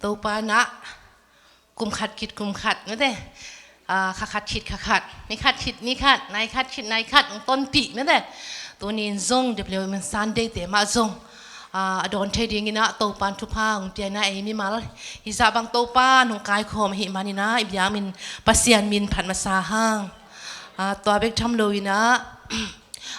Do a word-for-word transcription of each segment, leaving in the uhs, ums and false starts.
Topa in ah kum khat khit kum khat mete, ah, kha khat khit kha khat, ni khat khit ni khat, nai khat khit nai khat hong tonpih mete. Tuni in zong W M Sunday te mah zong, ah, a dawn thei dingin ah Topa in thupha hong pia in ah ei mimal hizah bang Topa in hong kaikhawm ahih manin ah i biak min Pasian min phat masa hang. Ah, tua bek tham lo in ah,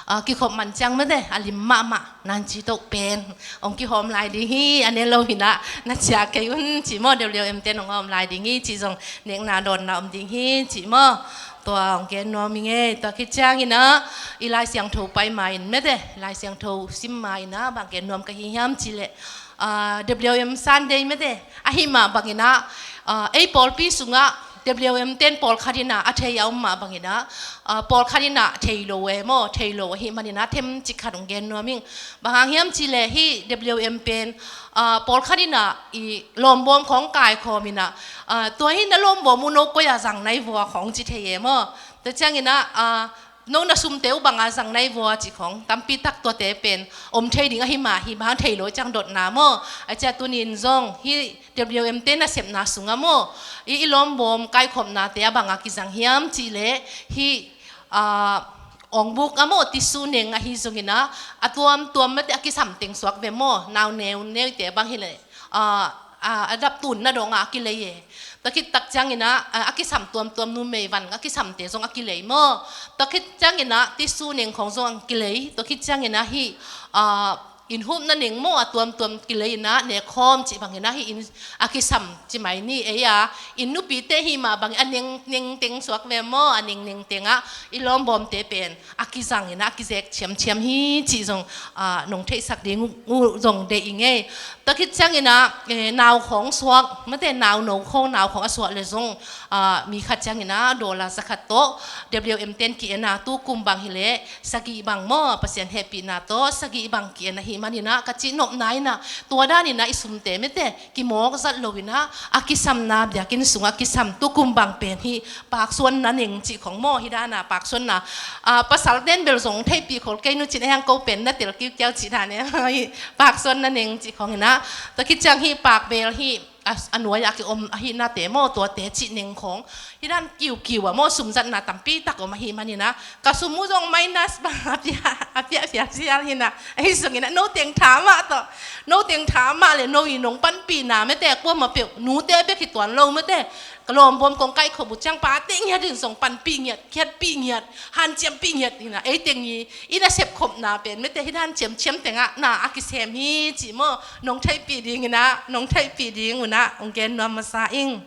ah, kikhop man ciang mete, a lim mahmah, nan ci toh pen hong kihawm lai ding hi, a ne lo hi in ah na ciah kei un ci maw, W M ten hong hawm lai ding hi ci zong, nekna dawnna om ding hi ci maw. Tua hong gen nuam ing ei. Tua khit ciangin ah i Lai Siangtho pai ma-in mete, Lai Siangtho sim ma-in ah bang gen nuam ka hi hiam cih leh, ah, W M Sunday mete, ahih mah bangin ah, ah, ei pawlpi sungah W M ten pawlkhat in ah a thei a om mah bangin ah, ah, pawlkhat in ah thei lo e maw, thei lo ahih manin ah themcik khat hong gen nuam ing. Bang hang hiam cih leh hih W M pen, ah, pawlkhat in ah i lawmbawm khawng kaikhawm in ah, ah, tua hi na lawmbawm uh no koi a zang nai vua khawng ci thei e maw. Tua ciangin ah, ah, no na sumte uh bang a zang nai vua cih khawng tampi tak, tuate pen om thei ding ahih mah hi, bang thei lo ciang dotna maw. A ciah tuni in zong hih W M te nasepna sungah maw, i, i lawmbawm kaikhopnate a bang a kizang hiam cih leh hih, ah, awngbuk a maw, tissue neng ahi zongin ah, a tuamtuam mete a kisam teng suak ve maw, nau neu neute bang hi leh, ah, ah, a dap tunna dongah a kilei e. Tua khit tak ciangin ah, ah, a kisam tuamtuam numei van a kisamte zong a kilei maw. Tua khit ciangin ah tissue neng khawng zong a kilei. Tua khit ciangin ah hih, ah, inn hupna neng maw, a tuamtuam kilei in ah nekhawm cih bangin ah hih inn a kisam ci mai ni ei a. Inn nupite hih mah bangin a neng, neng teng suak ve maw, a neng, neng tengah i lawmbawmte pen a kizang in ah a kizek ciamciam hi cih zong, ah, nong theihsak ding uh zong deih ing ei. Tua khit ciangin ah, eh, nau khawng suak mete, nau no khawng, nau khawng a suak leh zong, ah, mi khat ciangin ah dollar za khat tawh W M ten ki-en a, tu kum bang hi leh sagih bang maw, Pasian hehpihna tawh sagih bang ki-en ahih manin ah ka cihnopna in ah tua dan in ah i sumte mete kimawk zat lo in ah a kisamna biakinn sungah kisam, tu kum bang pen hih paksuanna neng cih khawng maw, hih dan a paksuanna, ah, pasal ten bel zong theihpih khol kei nu cin a hiang ko pen na tel kiukiau cih dan e. Hih paksuanna neng cih khawng in ah, tua khit ciang hih pakbel hih a, a nuai a kiom ahihnate maw, tuate cih neng khawng hih dan kiukiu a maw, sum zatna tampi tak om ahih manin ah ka sum uh zong minus bang a pia, a pia, a pia sial hi in ah, ahi zongin ah no teng tha mah tawh, no teng tha mah leh no i nong panpihna mete kuamah peuh, nute bek hi tuan lo mete, ka lawmbawm kong kaikhop uh ciang pate ngiat in zong panpih ngiat, khiatpih ngiat, hanciampih ngiat hi in ah, ei teng i, i nasep khopna pen mete hih dan ciamciam tengah na a kisem hi cih maw, nong theihpih dingin ah, nong theihpih ding un ah hong gen nuam masa ing.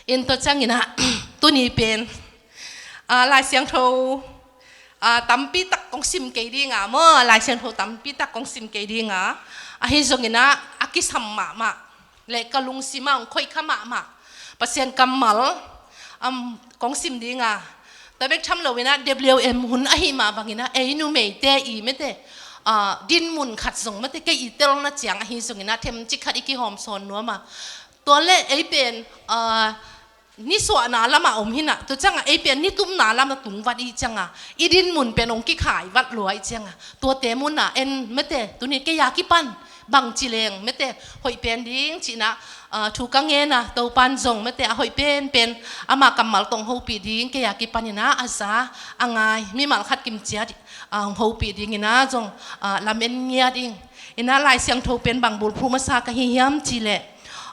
In tua ciangin ah, tuni pen, ah, Lai Siangtho, ah, tampi tak kong sim kei ding a maw, Lai Siangtho tampi tak kong sim kei ding a, ahi zongin ah a kisam mahmah leh ka lungsim ah hong khoih kha mahmah Pasian kammal, um, kong sim ding a. Tua bek tham lo in ah W M hun ahih mah bangin ah ei numeite i mete, ah, dinmun khat zong mete kei i telna ciang ahi zongin ah themcik khat i kihawm sawn nuam a. Tua leh ei pen, ah, nisuahna lamah om hi in ah, tua ciangah ei pen nitumna lamah tungvat i ciangah, i dinmun pen hong kikhaivat lua i ciangah, tuate munah en mete, tuni kei a kipan bangci leng mete hoih pen ding cih in ah, ah, thu ka ngen a, Topan zong mete a hoih penpen ama kammal tawh hong hopih ding, kei a kipan in ah a za a ngai mimal khat kim ciat, ah, hong hopih dingin ah zong, ah, lamen ngiat ing. In ah Lai Siangtho pen bang bulphuh masa ka hi hiam cih leh,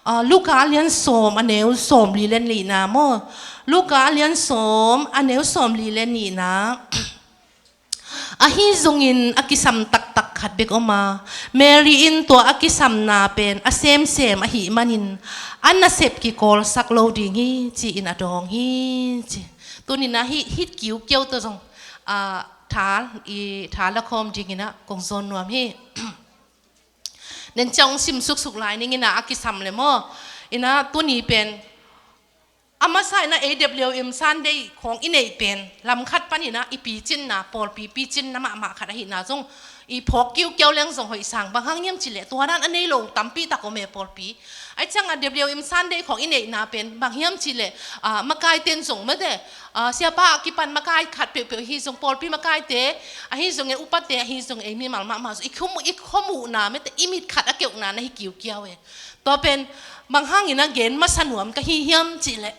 ah, Luka a lian sawm a neu sawmli le nihna maw. Luka a lian sawm a neu sawmli le nihna. Ahi zongin a kisam taktak khat bek om a, Mary in tua a kisamna pen a semsem ahih manin a nasep kikawlsak lo ding hi ci-in a dawng hi ci. Tuni in ah hih, hih kiukiau tawh zong, ah, tha, i tha la khawm dingin ah kong zawn nuam hi. Nen ciang hong sim suksuk lai ning in ah a kisam leh maw. In ah tuni pen a masa in ah A W M Sunday khawng i neih pen lam khat panin ah i picinna, pawlpi picinna mahmah khat ahihna zong i phawk kiukiau leng zong hoih sang. Bang hang hiam cih leh tua dan a nei lo tampi tak om e pawlpi. Ahi ciangah W M Sunday khawng i neihna pen bang hiam cih leh, ah, makaite in zong mete, ah, siapa a kipan makai khat peuhpeuh ahi zong, pawlpi makaite ahi zong e, upate ahi zong e, ei mimal mahmah zong i khom, i khom uhna mete, i mit khat a keuhna na hi kiukiau e. Tua pen bang hangin a gen masa nuam ka hi hiam cihleh,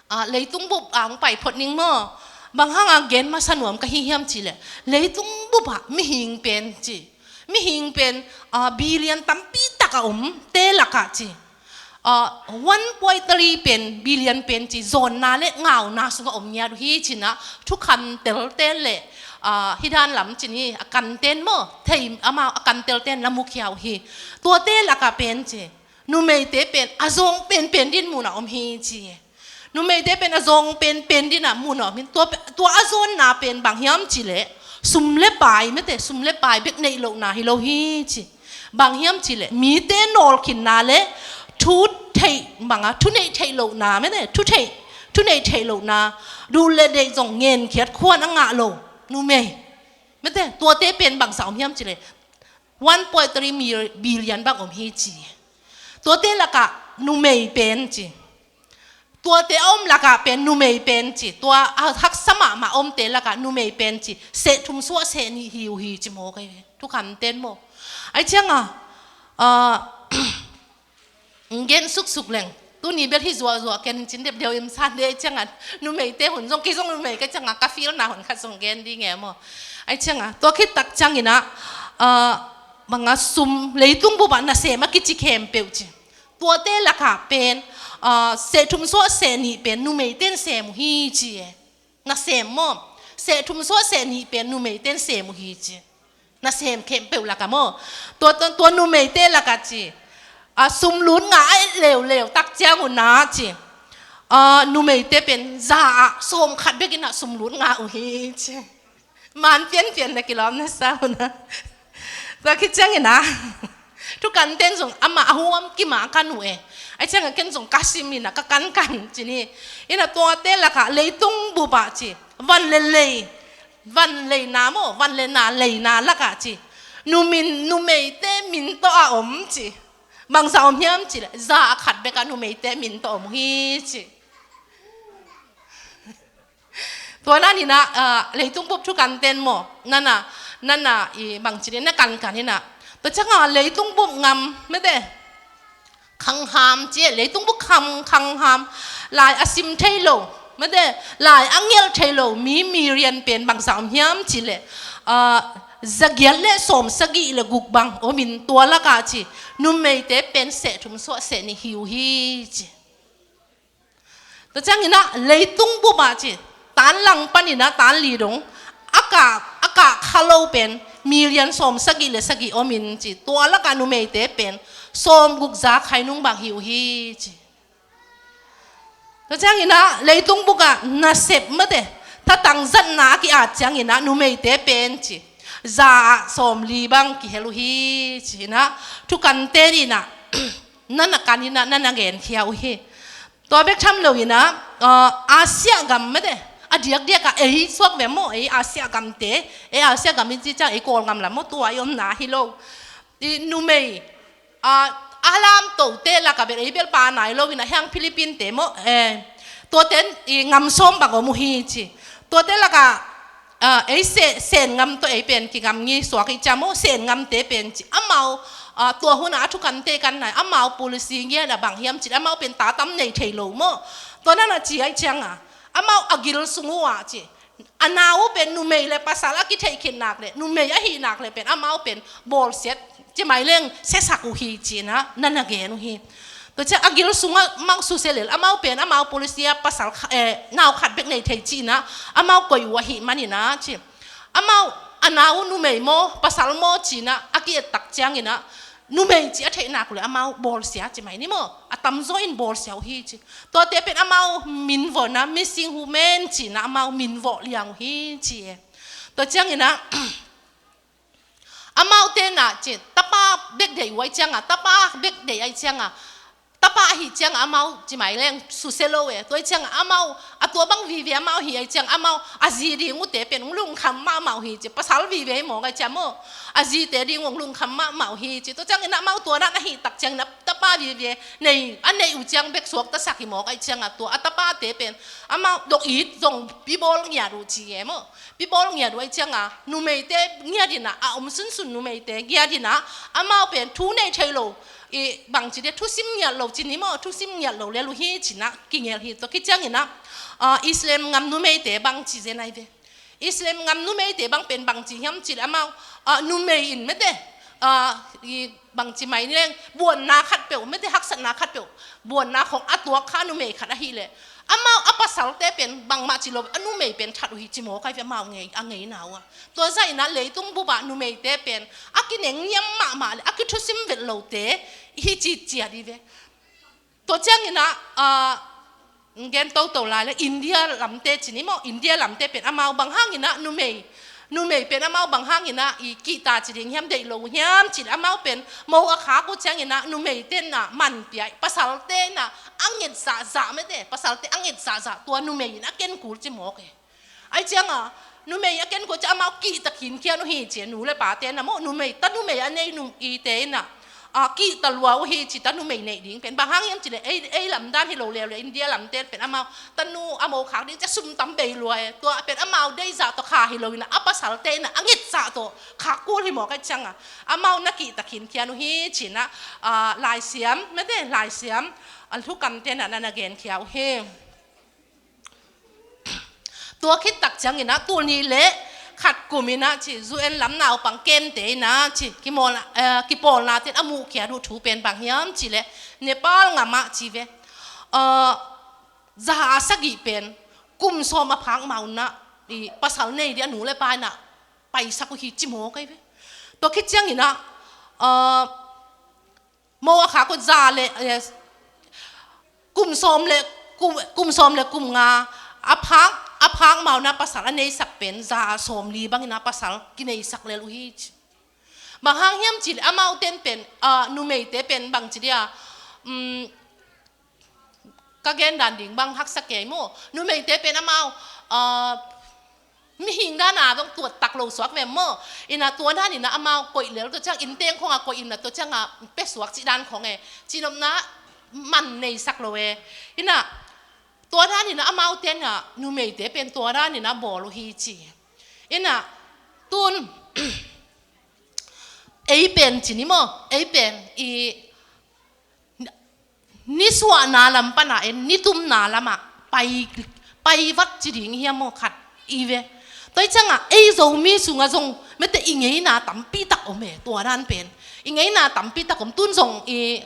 ah, leitung bup a hong pai phot ning maw. Bang hanga gen masa nuam ka hi hiam cihleh, leitung bupah mihing pen ci, mihing pen, ah, billion tampi tak a om te lakah ci, ah, one point three pen, billion pen ci, zawnna le ngauna sungah om ngiat uh hi cinah, thukham telte le, ah, hih dan lam cin hi, a kanten maw, thei amau a kantelten na mukhia uh hi. Tuate lakah pen ci, numeite pen a zawng penpen din munah om hi ci. Numeite pen a zawng penpen dinah munah om hi. Tua, tua a zawnna pen bang hiam cihleh, sum le pai mete, sum le pai bek neih lohna hi lo hi ci. Bang hiam cihleh, mite nawlkhinna le thu theih banga, thu neih theih lohna mete, thu theih, thu neih theih lohna, duh le deih zong ngenkhiat khuan a ngah lo numei mete, tuate pen bangzah om hiam cihleh, one point three billion bang om hi ci. Tuate lakah numei pen ci, tuate a om lakah pen numei pen ci, tua a haksa mahmah omte lakah numei pen ci, seh thum suah seh nih hi uh hi ci maw, kei thukham ten maw. Ai cianga, ah, gen suksuk leng, tuni bel hi zuahzuah ken cin depdeu im san de, ai cianga numeite hun zong, kei zong numei ka cianga ka filna hun khat zong gen ding e maw. Ai cianga tua khit tak cianginah, ah, banga sum, leitung bupah nasem a kici khempeuh ci, tuate lakah pen, ah, seh thum suah seh nih pen numeiten sem uh hi ci e. Nasem maw, seh thum suah seh nih pen numeiten sem uh hi ci. Nasem khempeuh lakah maw, tua, tua, tua numeite lakah ci, ah, sum lut ngah a et leuleu tak ciangunah ci, ah, numeite pen za ah sawm khat bekinah sum lut ngah uh hi ci. Man pianpian na kilawm na sa uh na. Tua khit cianginah, thukanten zong amah a huam kimah kan uh e. Ai cianga ken zong ka siminah ka kankan cin hi. Inah tuate lakah leitung bupah ci, van le lei, van leina maw, van le na leina lakah ci, numin, numeite min tawh a om ci. Bangzah om hiam cihleh, za a khat bekah numeite min tawh om uh hi ci. Tua naninah, ah, leitung bup thukanten maw, nana, nana i bangci dih na kankan inah, tua cianga leitung bup ngam mete, khangham ci e, leitung bup kham, khangham, lai a sim thei lo mete, lai a ngelh thei lo mi, mi rian pen bangzah om hiam cihleh, ah, zagiat le sawm sagih le guk bang omin, tua lakah ci, numeite pen seh thum suah seh nih hi uh hi ci. Tua cianginah leitung bupah ci, tan lang paninah tan li dong a kah, a kah kha lo pen million sawm sagih le sagih omin ci, tua lakah numeite pen sawm guk za khainung bang hi uh hi ci. Tua cianginah leitung bupah nasep mete, thatang zatna a ki-at cianginah numeite pen ci, za ah sawm li bang kihel uh hi cinah, thukanten inah, nana kaninah nana genkhia uh hi. Tua bek tham loinah, ah, Asia gam mete, a diakdiakah ei suak ve maw, ei Asia gamte, ei Asia gam i ci ciang ei Kawlgam lam maw, tua i omna hi lo. I numei, ah, a lamtote lakah bel ei bel pa nai loinah hiang Philippine te maw, eh, tuaten i ngam sawm bang om uh hi ci. Tuate lakah, ah, ei se-, Sen ngam tawh ei pen kingam ngi suak i ciam maw, Sen ngamte pen ci. Amau, ah, tua hunah a thukante kan nai, amau policy ngiat a bang hiam cih, amau pen ta tam nei thei lo maw. Tua nanah ci ai cianga, amau a gil sung uh ah ci, a nau uh pen numei le pasal a kitheih khit nak le, numei ahih nak le pen amau pen bawlsiat ci mai leng siasak uh hi cinah nana gen uh hi. Tua ciah a gil sungah mang susia lel, amau pen amau policy ah pasal kha-, eh, nau khat bek nei thei cinah amau koih uh ahih maninah ci. Amau a nau uh numei maw pasal maw cinah a ki-et tak cianginah numei ci a theih nak uh le amau bawlsia ci mai ni maw, a tamzaw in bawlsia uh hi ci. Tuate pen amau minvawhna missing women cinah amau minvawh liang uh hi ci e. Tua cianginah amau tenah ci, tapa bek deih uh ai cianga, tapa bek deih ai cianga, tapa ahi cianga amau ci mai leng susia lo e. Tua ai cianga amau a tua bang vive amau hi ai cianga amau a zi ding uhte pen hong lungkham mahmah uh hi ci, pasal vive hi mawk ai cianga maw, a zite ding hong lungkham mahmah uh hi ci. Tua ciangin amau tua dan ahi tak ciangin a tapa vive nei, a neih uh ciang bek suaktasak hi mawk ai cianga tua a tapate pen amau dok it zong pi bawl ngiat uh ci e maw. Pi bawl ngiat uh ai cianga, numeite ngiat inah, a om sunsun numeite ngiat inah, amau pen thu nei thei lo, i bangci dia thusim ngiat lo ci ni maw, thusim ngiat lo lel uh hi ci-in ah kingel hi. Tua khit ciangin ah, ah, Islam ngam numeite bangci zen ai ve. Islam ngam numeite bang pen bangci hiam cih leh amau, ah, numei in mete, ah, i bangci mai ni leng buanna khat peuh mete, haksatna khat peuh, buanna khong a tuak kha numei khat ahih leh amau a pasalte pen bangmah ci lo a numei pen that uh hi ci mawk ai ve amau ngei, a ngeina uh ah. Tua zah in ah leitung bup ah numeite pen a kinengniam mahmah leh a kithusim vet lote hi citciat hi ve. Tua ciangin ah, ah, gen toto lai leh India lamte ci ni maw, India lamte pen amau bang hangin ah numei, numei pen amau bang hangin ah i kihta ci ding hiam, deih lo uh hiam cih leh amau pen mo a khak uh ciangin ah numeite in ah man pia, pasalte in ah a nget zahzah mete, pasalte a nget zahzah tua numei in a ken kul ci mawk e. Ai ciang a numei a ken kul ciang amau kihta khinkhian uh hi ci, nu le pate in ah maw, numei, ta numei a nei nu ite in ah, a, kihta lua uh hi ci, ta numei neih ding pen. Bang hang hiam cih leh ei, ei lamdan hi lo leuleu, India lamte pen amau tanu a mo khak ding ciang sum tam bei lua e. Tua pen amau deih zah tawh kha hi lo in ah a pasalte in ah a nget zah tawh khak kul hi mawk ai ciang a amau na kihta khinkhian uh hi ci-in ah, a, laisiam mete, laisiam a thukamte in ah na na genkhia uh hi. Tua khit tak ciangin ah tul nih le khat kum in ah ci, U N lam naupang camp-te in ah ci, kimawlna, eh, kipawlnate in a muhkhiat uh thu pen bang hiam cih leh Nepal ngam ah ci ve. Eh, za a sagih pen kum sawm a phak ma un ah i pasal nei ding a nu le pa in ah paisak uh hi ci mawk ai ve. Tua khit ciangin ah, eh, mo a khak uh za le, eh, kum sawm le kum, kum sawm le kum nga a phak, a phak ma un ah pasal a neisak pen za a sawmli bangin ah pasal kineisak lel uh hi ci. Bang hang hiam cih leh amaute in pen, ah, numeite pen bangci dia, um, ka gen dan ding bang haksa kei maw. Numeite pen amau, ah, mihing dan a zong tuat tak lo suak ve maw. In ah tua dan in ah amau koih lel, tua ciang innteng khong a koih in ah tua ciang a pia suak cih dan khong e. Cihnopna man neisak lo e. In ah tua dan in ah amaute in ah numeite pen tua dan in ah bawl uh hi ci. In ah tun ei pen ci ni maw, ei pen i nisuahna lam pan a en nitumna lam ah pai, pai vat ci ding hiam maw khat i ve. Tua hi ciang a ei Zomi sung ah zong mete i ngeina tampi tak om e, tua dan pen. I ngeina tampi tak om, tun zong i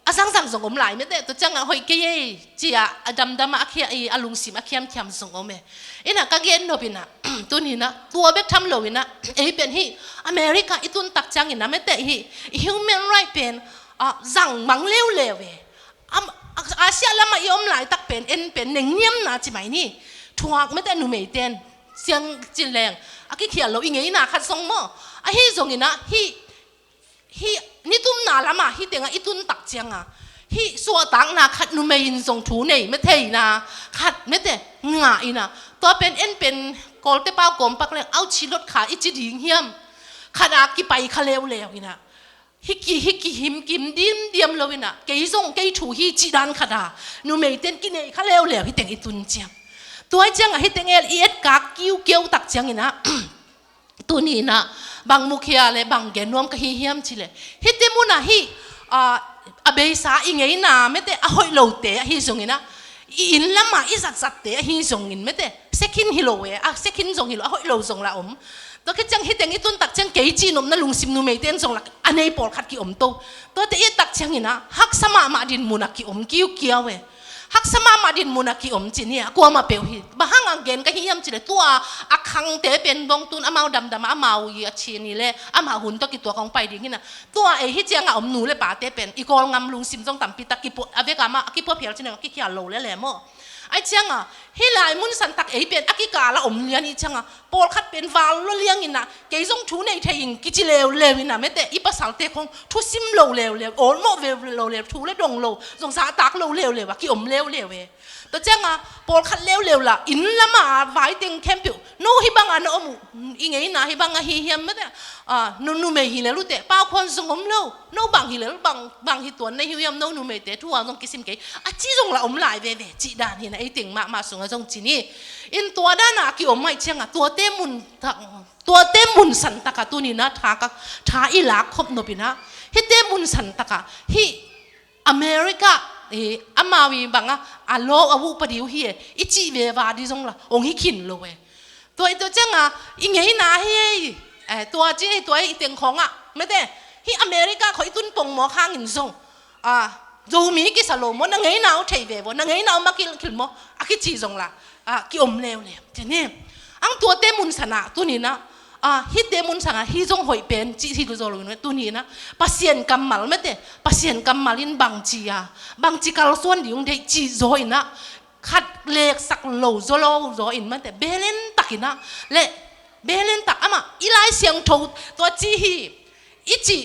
a zangzang zong om lai mete, tua ciang a hoih kei ei ci a, a damdam a, a khia i, a lungsim a khiamkhiam zong om e. In ah ka gen nop in ah, tuni in ah tua bek tham lo in ah ei pen hih America i tun tak ciangin ah mete hih i human right pen, ah, zang mang leuleu e. Am, a, Asia lam ah i om laitak pen, en pen nengniamna ci mai ni. Thuak mete numeite in siang ci leng a kikhial lo i ngeina khat zong maw. Ahi zongin ah hih, hih nitumna lam ah hih teng ah i tun tak ciang a hih suahtakna khat numei in zong thu nei mete na khat mete ngah in ah. Tua pen en pen Kawlte pau kawm pak leng auchi lot kha i ci ding hiam. Khat a kipai kha leuleu in ah. Hih ki, hih kihim kim dimdiam lo in ah, kei zong kei thu hi cih dan khat a numeite in kinei kha leuleu hih teng i tun ciang. Tua hi ciang a hih teng el i etkak kiukiau tak ciangin ah, tuni in ah bang mukhia le bang gen nuam ka hi hiam cih leh, hihte mun ah hih, ah, a beisa i ngeina mete a hoih lote ahi zongin ah, i inn lam ah i zatzatte ahi zongin mete, sekhin hi lo e, a sekhin zong hi lo, a hoih lo zong lah om. Tua khit ciang hih teng i tun tak ciang kei cihnopna lungsim numeite in zong lah a nei pawlkhat kiom to. Tuate i et tak ciangin ah haksa mahmah dinmun ah kiom kiukiau e. Haksa mahmah dinmun ah kiom ci ni a, kuamah peuh hi. Bang hang a gen ka hi hiam cih leh tua a khangte pen bawng tun amau damdam a, amau i a ci ni le amau hun tawh kituak hong pai ding hi na. Tua ei hih ciang a om nu le pate pen i Kawl ngam lungsim zong tampi tak kipua, a vek a mah a kipua phial ci ni a kikhial lo le le maw. Ai ciang a hih lai mun san tak ei pen a kikal a om lian i ciang a pawlkhat pen val lua liang in ah kei zong thu nei thei ing kici leuleu in ah mete i pasalte khong thusim lo leuleu, awlmawh ve lo leu, thu le dong lo, zong zahtak lo leuleu a kiom leuleu e. Tua ciang a pawlkhat leuleu lah inn lam ah vai teng khempeuh no hih bang a na om uh, i ngeina hih bang a hi hiam mete, ah, nu, numei hi lel uh teh pau khuan zong om lo. no bang hi lel, bang, bang hi tuan na hi uh hiam, no numeite thu ah zong kisim kei, a ci zong la om lai veve, cih dan hi na, ei teng mahmah sungah zong ci ni. In tua dan a ki-om ahih ciangah, tuate mun tak, tuate mun san takah tuni na tha ka, tha i lak khop nop in ah, hihte mun san takah, hih America, eh, amau i bangah, a law a uh pa ding uh hi e, i cih veva ding zong la, hong hi khin lo e. Tua i tua ciangah, i ngeina hi e, eh, tua ci, tua i teng khawngah, mate, hih America khawng i tun pongmawk hangin zong, ah, Zomi kisa lo maw, na ngeina uh thei ve vaw, na ngeina uh makilkhil maw, a kici zong la, ah, ki-om leuleu, ci ni. Ang tuate mun san ah, tuni na, ah, hihte mun san ah, hih zong hoih pen, cih hi zaw lo in, tuni na, Pasian kammal, mate, Pasian kammal in bangci a, bangci kalsuan ding hong deih cih zaw in ah, khat leksak lo zaw lo zaw in, mate, belen tak in ah, le, belen tak amah, i Lai Siangtho, tua ci hi, i cih,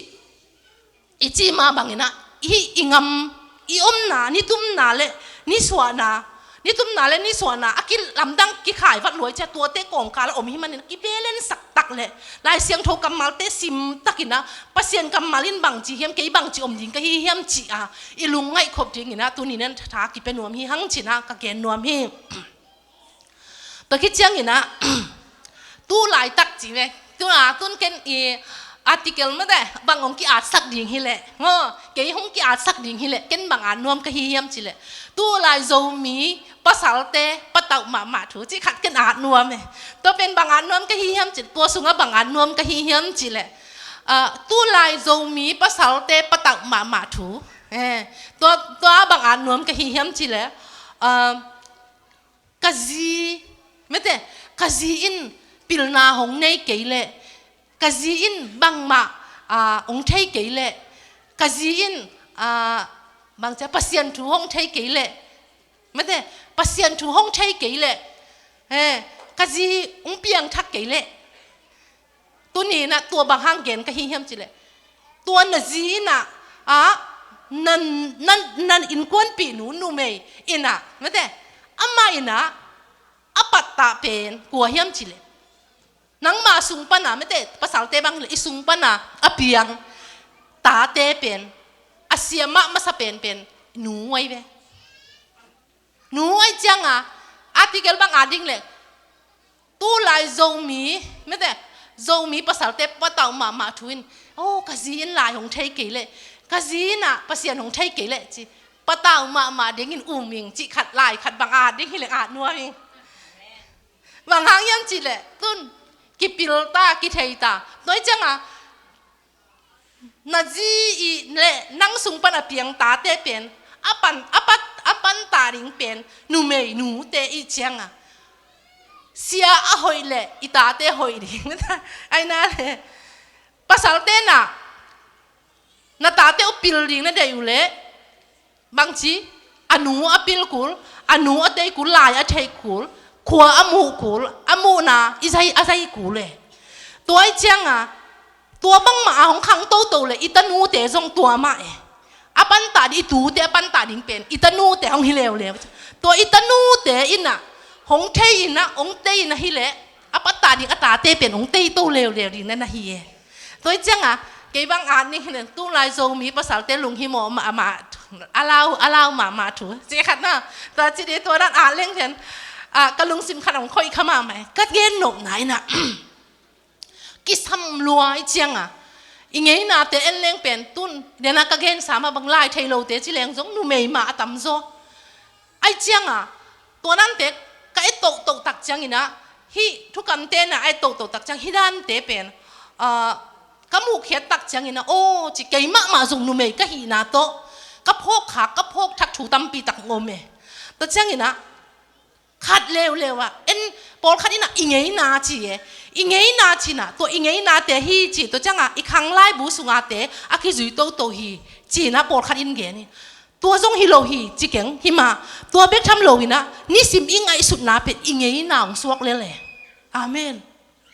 i cih mah bangin ah, i, i ngam, i omna, nitumna le nisuahna, nitumna le nisuahna, a kilamdang kikhai vat luai cia tuate kawmkal a om hi manin, a kibelensak tak le, Lai Siangtho kammalte sim takin ah, Pasian kammal in bangci hiam, kei bangci om ding ka hi hiam ci a, i lungngaih khop dingin ah, tuni nan tha kipia nuam hi hang cin ah, ka gen nuam hi. Tua khit ciangin ah, tu laitak ci ve. Tu a, tun ken i article mate, bang hong ki-atsak ding hi leh. Maw, kei hong ki-atsak ding hi leh. Ken bang at nuam ka hi hiam ci leh. Tu lai Zomi pasalte patauh mahmah thu. Ci khat ken at nuam e. Tua pen bang at nuam ka hi hiam ci leh. Tua sungah bang at nuam ka hi hiam ci leh. Ah, tu lai Zomi pasalte patauh mahmah thu. Eh, tua, tua bang at nuam ka hi hiam ci leh. Ah, ka zi, mate, ka zi in pilna hong nei kei leh, ka zi in bangmah, ah, hong thei kei leh, ka zi in, ah, bang cia Pasian thu hong thei kei leh, mate, Pasian thu hong thei kei leh, eh, ka zi hong piangthak kei leh, tuni in ah tua bang hang gen ka hi hiam ci leh. Tua na zi in ah, ah, nan, nan, nan innkuanpih nu numei in ah, mate, amah in ah, a pattah pen kua hiam ci leh. Nangmah sung pan a, mate, pasalte bang leh i sung pan a, a piang tate pen, a siamah masa penpen, nu ahi ve. Nu ahih ciangah, article bang at ding leh, tu lai Zomi, mate, Zomi pasalte patauh mahmah thu in, oh, ka zi in lai hong thei kei leh, ka zi in ah Pasian hong thei kei leh, ci, patauh mahmah dingin um ing, ci khat lai khat bang at ding hi leh at nuam ing. Bang hang hiam ci leh, tun, kipil ta, kithei ta. Tua ahih ciangah, na zi i le nang sung pan a piang tate pen, a pan, a pat, a pattah ding pen, numei nute i ciangah. Sia a hoih leh, i tate hoih ding. Ahi na leh, pasalte na, na tate uh pil ding na deih uh leh, bangci, a nu a pil kul, a nu a tei kul, lai a thei kul, khua a muh kul, a muhna i zai, a zai kul e. Tua ahih ciangah, tua bangmah a hong khang toto leh, i tanute zong tua mah e. A pattah ding, i tute a pattah ding pen, i tanute hong hi leuleu. Tua i tanute in ah, hong thei in ah, hong tei in ah hi leh, a pattah ding, a tate pen hong tei to leuleu ding na na hi e. Tua ahih ciangah, kei bang at ning hi leh, tu lai Zomi pasalte lunghimawh mahmah, a lau, a lau mahmah thu. Ci khat na, tua ci ding tua dan at leng ken, ah, ka lungsim khat hong khoih kha mahmah e. Ka gen nopna in ah, kisam lua ahih ciangah, i ngeinate en leng pen, tun, dena ka gensa mah bang lai thei lote ci leng zong numei mah a tamzaw. Ahih ciangah, tua nante ka et tohtoh tak ciangin ah, hih thukamte na et tohtoh tak ciang, hih dante pen, ah, ka muhkhiat tak ciangin ah, aw, ci kei mahmah zong numei ka hihna tawh, ka phawkkhak, ka phawkthak thu tampi tak om e. Tua ciangin ah, khat leuleu ah, en, pawlkhat in ah i ngeina ci e, i ngeina ci-in ah, tua i ngeinate hi ci, tua ciangah i khang laibu sungate a kizui toto hi, ci-in ah pawlkhat in gen hi. Tua zong hi lo hi, ci keng, hi mah, tua bek tham lo-in ah, nisim i ngaihsutna pen i ngeina hong suak lel e. Amen.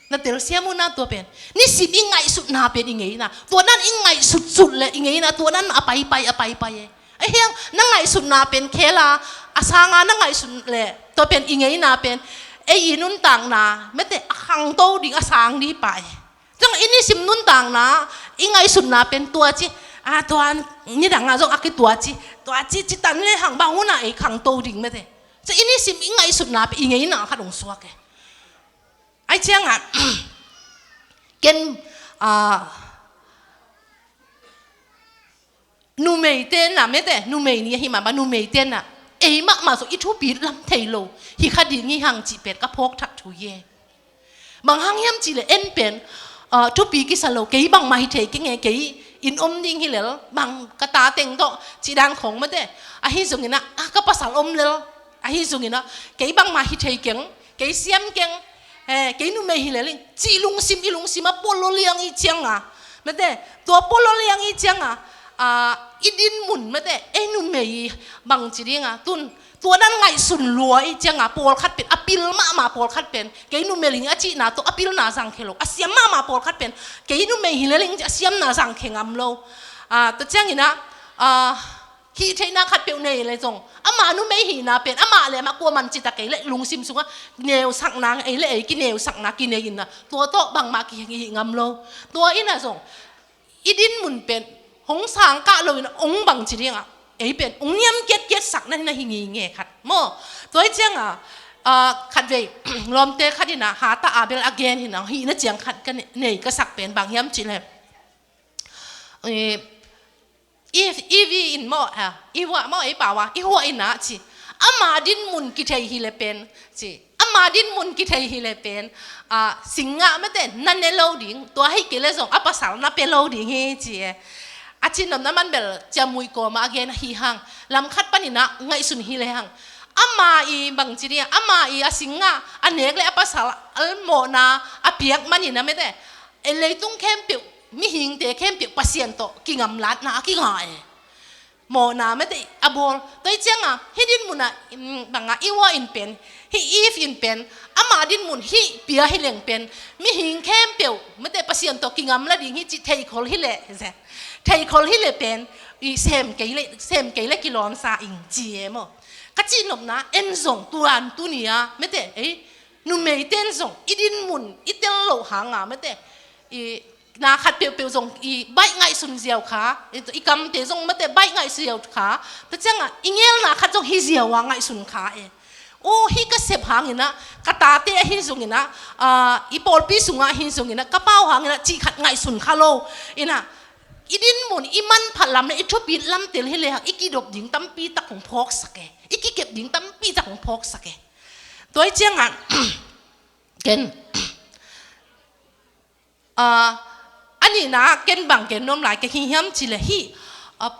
Na telsiam uh na tua pen. Nisim i ngaihsutna pen i ngeina. Tua nan i ngaihsutsut leh i ngeina, tua nan a paipai, a paipai e. Ahi hang, na ngaihsutna pen khel a, a sang a na ngaihsut leh, tua pen i ngeina pen, ei i nuntakna, mate a khangto ding a sang ding pah e. Ciang i nisim nuntakna, i ngaihsutna pen tua ci, A tua nidang ah zong a kitua ci, tua ci, ci tan le hang bang hun ah ei khangto ding mate. Ci i nisim i ngaihsutna pen i ngeina khat hong suak e. Ahih ciangah ken, a, numeite na mate, numei ni ahih mah bang numeite na ei mahmah zong i thupi lam thei lo hi kha ding hi hang cih pen ka phawk thak thu hi e. Bang hang hiam cih leh en pen, a, thupi kisa lo, kei bangmah hi thei keng e, kei inn om ding hi lel, bang ka ta teng tawh cih dan khong mate. Ahi zongin ah, a, ka pasal om lel, ahi zongin ah kei bangmah hi thei keng, kei siam keng, eh, kei numei hi lel ing cih lungsim, i lungsim ah puallaw liang i ciangah mate, tua puallaw liang i ciangah, a, i din mun mate, ei numei bang ci ding a, tun tua dan ngaihsun lua i ciangah pawlkhat pen, a pil mahmah pawlkhat pen kei numei hi ing a cihna tawh a pilna zangkhia lo, a siam mahmah pawlkhat pen kei numei hi lel ing a siamna zangkhia ngam lo. A, tua ciangin ah, a, hih theihna khatpeuh nei le zong, ama numei hihna pen amah le amah kuaman cita kei leh lungsim sungah neusakna, ei le ei kineusakna kinei in ah tua tawh bangmah kihih ngam lo. Tua in ah zong i din mun pen hong sang kah lo in ah hong bang ci ding ah, ei pen hong niam kiatkiat sakna hi na hi ngei nge khat maw. Tua hi ciangah, a, khatvei lawmte khat in ah hatah a bel a gen hi na, hihna ciang khat ka ne-, nei ka sak pen bang hiam cih leh, i, i, Eve in maw, a, i huah maw, ei pau a, i huah in ah ci. Ama din mun kithei hi leh pen, ci. Ama din mun kithei hi leh pen, a, singgah mate na ne lo ding, tua hi kei leh zong a pasal na pia lo ding hi ci e. A cihnopna man bel ciamui kawmah a gen ahi hang, lam khat panin ah ngaihsun hi leh hang. Ama i bang ci ding, ama i a singgah a nek leh a pasal a mawhna a piak manin ah mate, e, leitung khempeuh, mihingte khempeuh Pasian tawh kingamlatna a kinga e. Mawhna mate a bawl. Tua hi ciangah hih din mun ah, mm, bangah i huah in pen, hih Eve in pen, ama din mun hih pia hi leng pen mihing khempeuh mate Pasian tawh kingamla ding hi cih theikhol hi leh, ze, theikhol hi leh pen i sem kei leh, sem kei leh kilawmsa ing ci e maw. Ka cihnopna en zong tuan tuni a mate, ei, numeite in zong i din mun i tel loh hangah mate, i na khat peuhpeuh zong i baih ngaihsun ziau kha, i, i kamte zong mate baih ngaihsun ziau kha, tua ciangah i ngelna khat zong hi ziau a ngaihsun kha e. O, hih ka sep hangin ah, ka tate ahi zongin ah, a, i pawlpi sungah ahi zongin ah, ka pau hangin ah cih khat ngaihsun kha lo. In ah, i din mun, i manphat lam le i thupit lam tel hi lehang i kidop ding tampi tak hong phawksak e. I kikep ding tampi tak hong phawksak e. Tua hi ciangah, ken, a, a nihna ken bang gen nuam lai ka hi hiam cih leh hih, a,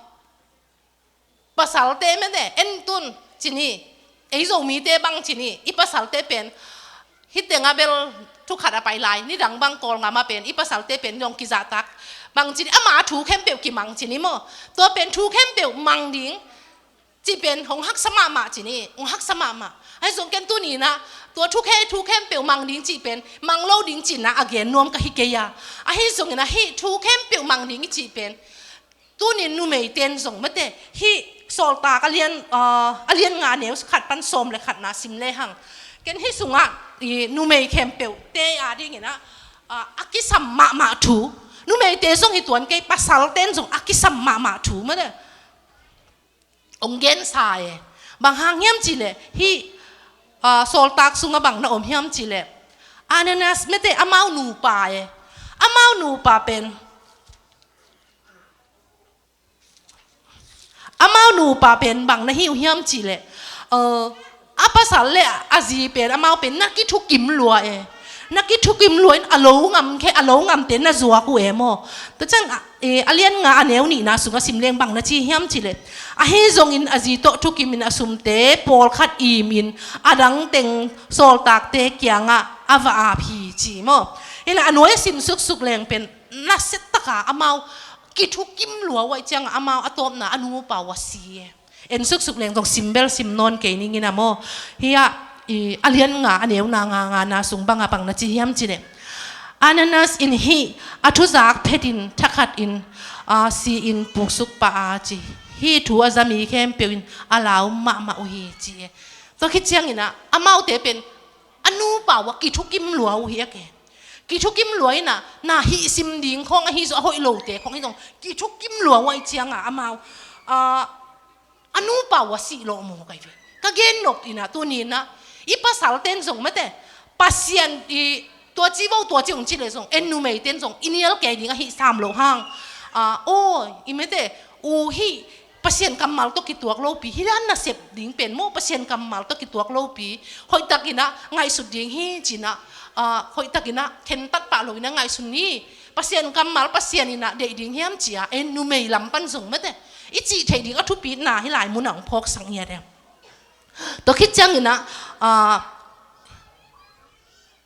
pasalte mate, en tun ci ni, ei Zomite bang ci ni, i pasalte pen, hih tengah bel thu khat a pai lai, nidang bang Kawlgam ah pen, i pasalte pen zong kizahtak, bang ci ni, ama thu khempeuh kimang ci ni maw, tua pen thu khempeuh mang ding, cih pen hong haksa mahmah ci ni, hong haksa mahmah. Ahi zong ken tuni in ah, tua thu khe, thu khempeuh mang ding cih pen, mang lo ding cihna a gen nuam ka hi kei a. Ahi zongin ah hih thu khempeuh mang ding i cih pen, tuni numeite in zong mate, hih Sawltak a lian, a, a lian nga neu khat pan sawm le khatna sim lehang. Ken hih sungah, i numei khempeuhte a dingin ah, a, a kisam mahmah thu. Numeite zong hi tuan kei, pasalte in zong a kisam mahmah thu mate. Hong gensa e. Bang hang hiam cih leh, hih, a, Sawltak sungah bang na om hiam cih leh, Ananias mate amau nupa e. Amau nupa pen, amau nupa pen bang na hi uh hiam cih leh, a, a pasal le a zi pen, amau pen na kithukim lua e. Na kithukim lua in a lo ngam khe, a lo ngamte na zuak uh e maw. Tua ciang, a, e, a lian nga a neu nihna sungah sim leng bang na ci hiam cih leh, ahi zongin a zi tawh thukimin a sumte pawlkhat imin a dang teng sawltakte kiangah a va ap hi ci maw. Hi na a nuai a sim suksuk leng pen nasia taka amau kithukim lua uh ahih ciangah amau a tawpna a nupa uh a si e. En suksuk leng zong sim bel sim nawn kei ning in a maw. Hih ah, i, a lian nga a neu na nga ngana sung bangah bang na ci hiam cih leh, Ananias in hih a thuzak phetin thakhatin, a, si-in puksuk pah a ci. Hih thu a za mi khempeuh in a lau mahmah uh hi ci e. Tua khit ciangin ah amaute pen a nupa uh a kithukim lua uh hi a ke. Kithukim lua in ah, na hih sim ding khawng ahi zong, a hoih lote khawng ahi zong, kithukim lua uh ahih ciangah amau, ah, a nupa uh a sih lawh maw kai ve. Ka gen nop in ah, tuni in ah, i pasalte'n zong mate, Pasian i tua ci vo, tua ci ung ci leh zong, en numeite'n zong, i nial kei ding ahih sam loh hang. Ah, aw, i mate, u hih, Pasian kammal tawh kituak lopi, hih dan nasep ding pen maw, Pasian kammal tawh kituak lopi, hoihtak in ah ngaihsut ding hi ci in ah, ah, hoihtak in ah khentat pah lo in ah ngaihsun ni, Pasian kammal Pasian in ah deih ding hiam ci a, en numei lam pan zong mate, i cih theih ding a thupitna hih lai mun ah hong phawksak ngiat e. Tua khit ciangin ah, ah,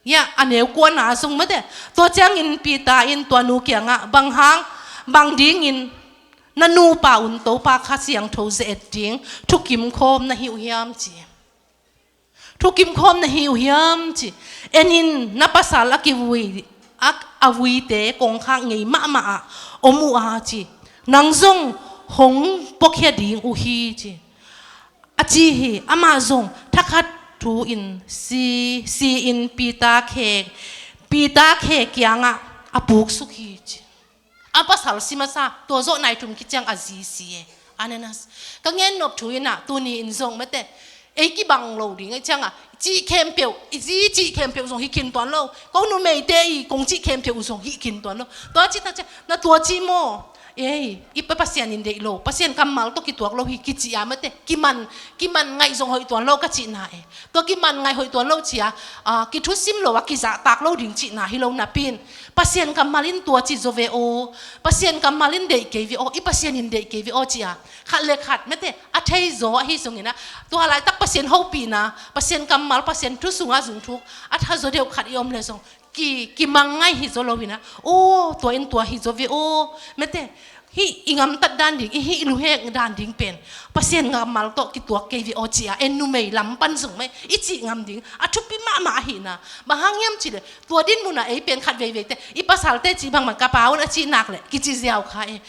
Ya, a neu kuana zong mate. Tua ciangin Peter in tua nu kiangah, bang hang, bang dingin na nupa un Topa Kha Siangtho ze-et ding thukim khawm na hi uh hiam ci. Thukim khawm na hi uh hiam ci. En in, na pasal a kivui, a, a vuite kongkhak ngei mahmah ah om uh a ci. Nang zong hong puakhia ding uh hi ci. A ci hi. Amah zong thakhat thu-in si, si-in Peter khe, Peter khe kiangah a puksuk hi ci. A pasal si masa, tua zawh nai thum khit ciang a zi si e. Ananias. Ka gen nop thu in ah, tuni in zong mate, ei kibang lo ding ahih ciangah, cih khempeuh, i zi cih khempeuh zong hi khin tuan lo. Ko numeite i kong cih khempeuh zong hi khin tuan lo. Tua ci tak ciang, na tua ci maw? Ei, i Pa Pasian in deih lo, Pasian kammal tawh kituak lo hi kici a mate, kiman, kiman ngaih zong hoih tuan lo ka cihna e. Tua kiman ngaih hoih tuan lo ci a, ah, kithusim lo a kizahtak lo ding cihna hi lo napi in, Pasian kammal in tua ci zaw ve aw, Pasian kammal in deih kei ve aw, i Pasian in deih kei ve aw ci a, khat le khat mate, a thei zaw ahi zongin ah, tua laitak Pasian hopihna, Pasian kammal, Pasian thu sungah zungthuk a tha zaw deuh khat i om le zong, ki, kimang ngaih hi zaw lo in ah, aw, tua in tua hi zaw ve aw, mate, hih i gamtat dan ding, i hih i lunghek dan ding pen Pasian kammal tawh kituak kei ve aw ci a, en numei lam pan zong mate, i cih ngam ding a thupi mahmah ahihna. Bang hang hiam ci leh, tua din mun ah ei pen khat veiveite, i pasalte ci bangmah ka pau in a cih nak leh kici ziau kha e.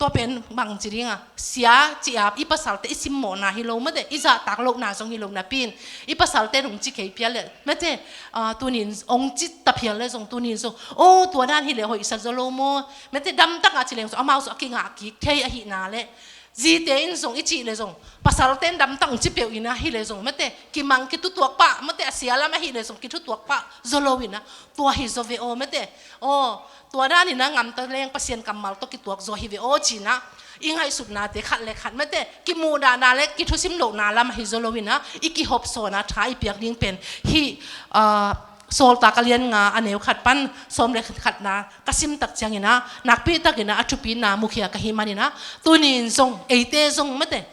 Tua pen bang ci ding a, sia ci a, i pasalte i simmawhna hi lo mate, i zahtak lohna zong hi lo napi in, i pasalte in hong ci kei phial le mate, ah, tuni in hong ci ta phial le zong, tuni in zong, aw, tua dan hi leh hoihsa zaw lo maw, mate, damtak a ci leng zong, amau zong a kingah kik thei ahihna le, zite in zong i cih le zong, pasalte in damtak hong ci peuh in ah hi le zong mate, kimang kithutuak pah mate, a sia lam ahi le zong kithutuak pah zaw lo in ah, tua hi zaw ve aw mate. Aw, tua dan in ah gamta leng Pasian kammal tawh kituak zaw hi ve aw ci in ah, i ngaihsutnate khat le khat mate, kimuhdahna le kithusim lohna lam ahi zaw lo in ah, i kihopsawn a tha i piak ding pen hih, ah, Sawltak a lian nga a neu khat pan sawm le khatna ka sim tak ciangin ah, nakpi takin ah a thupina mukhia ka hih manin ah, tuni in zong, eite zong mate,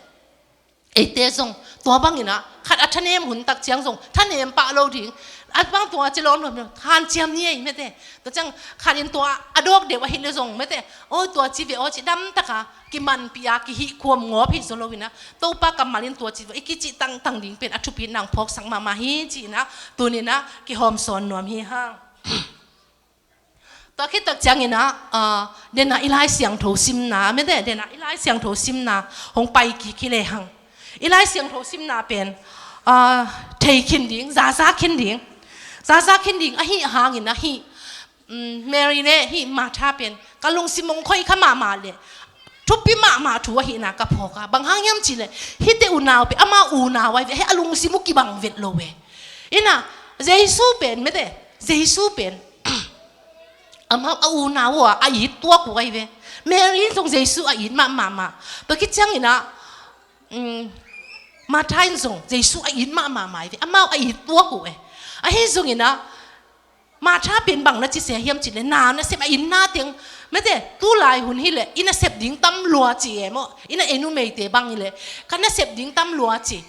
eite zong tua bangin ah, khat a thanem hun tak ciang zong thanem pah lo ding. A bang tua ci lawm lawm lo, hanciam ni ei mate. Tua ciang khat in tua a dawk deuh ahih le zong mate, aw, tua ci ve aw ci, damtak a kimanpih a kihih khuam ngawp hi zaw lo in ah, Topa kammal in tua ci ve aw i kicih tangtang ding pen a thupina hong phawksak mahmah hi ci in ah, tuni in ah kihawmsawn nuam hi hang. Tua khit tak ciangin ah, ah, den a i Lai Siangtho simna mate, den a i Lai Siangtho simna hong pai kik hi le hang. I Lai Siangtho simna pen, ah, thei khin ding, zaza khin ding, zaza khin ding ahih hangin ah hih, um, Mary le hih Martha pen ka lungsim hong khoih kha mahmah le, thupi mahmah thu ahihna ka phawk a, bang hang hiam ci leh, hihte unau pen ama unau ahi ve, hih a lungsim uh kibang vet lo ve. In ah, Jesu pen mate, Jesu pen amau a unau uh a, a it tuak uh ahi ve. Mary in zong Jesu a it mahmah mah. Tua khit ciangin ah, um, Martha in zong Jesu a it mahmah mah ahi ve. Amau a it tuak uh e. Ahi zongin ah, Martha pen bang na ci sia hiam ci leh, na nasep a itna teng mate, tu lai hun hi leh i nasep ding tam lua ci e maw, i na, ei numeite bang hi leh ka nasep ding tam lua ci.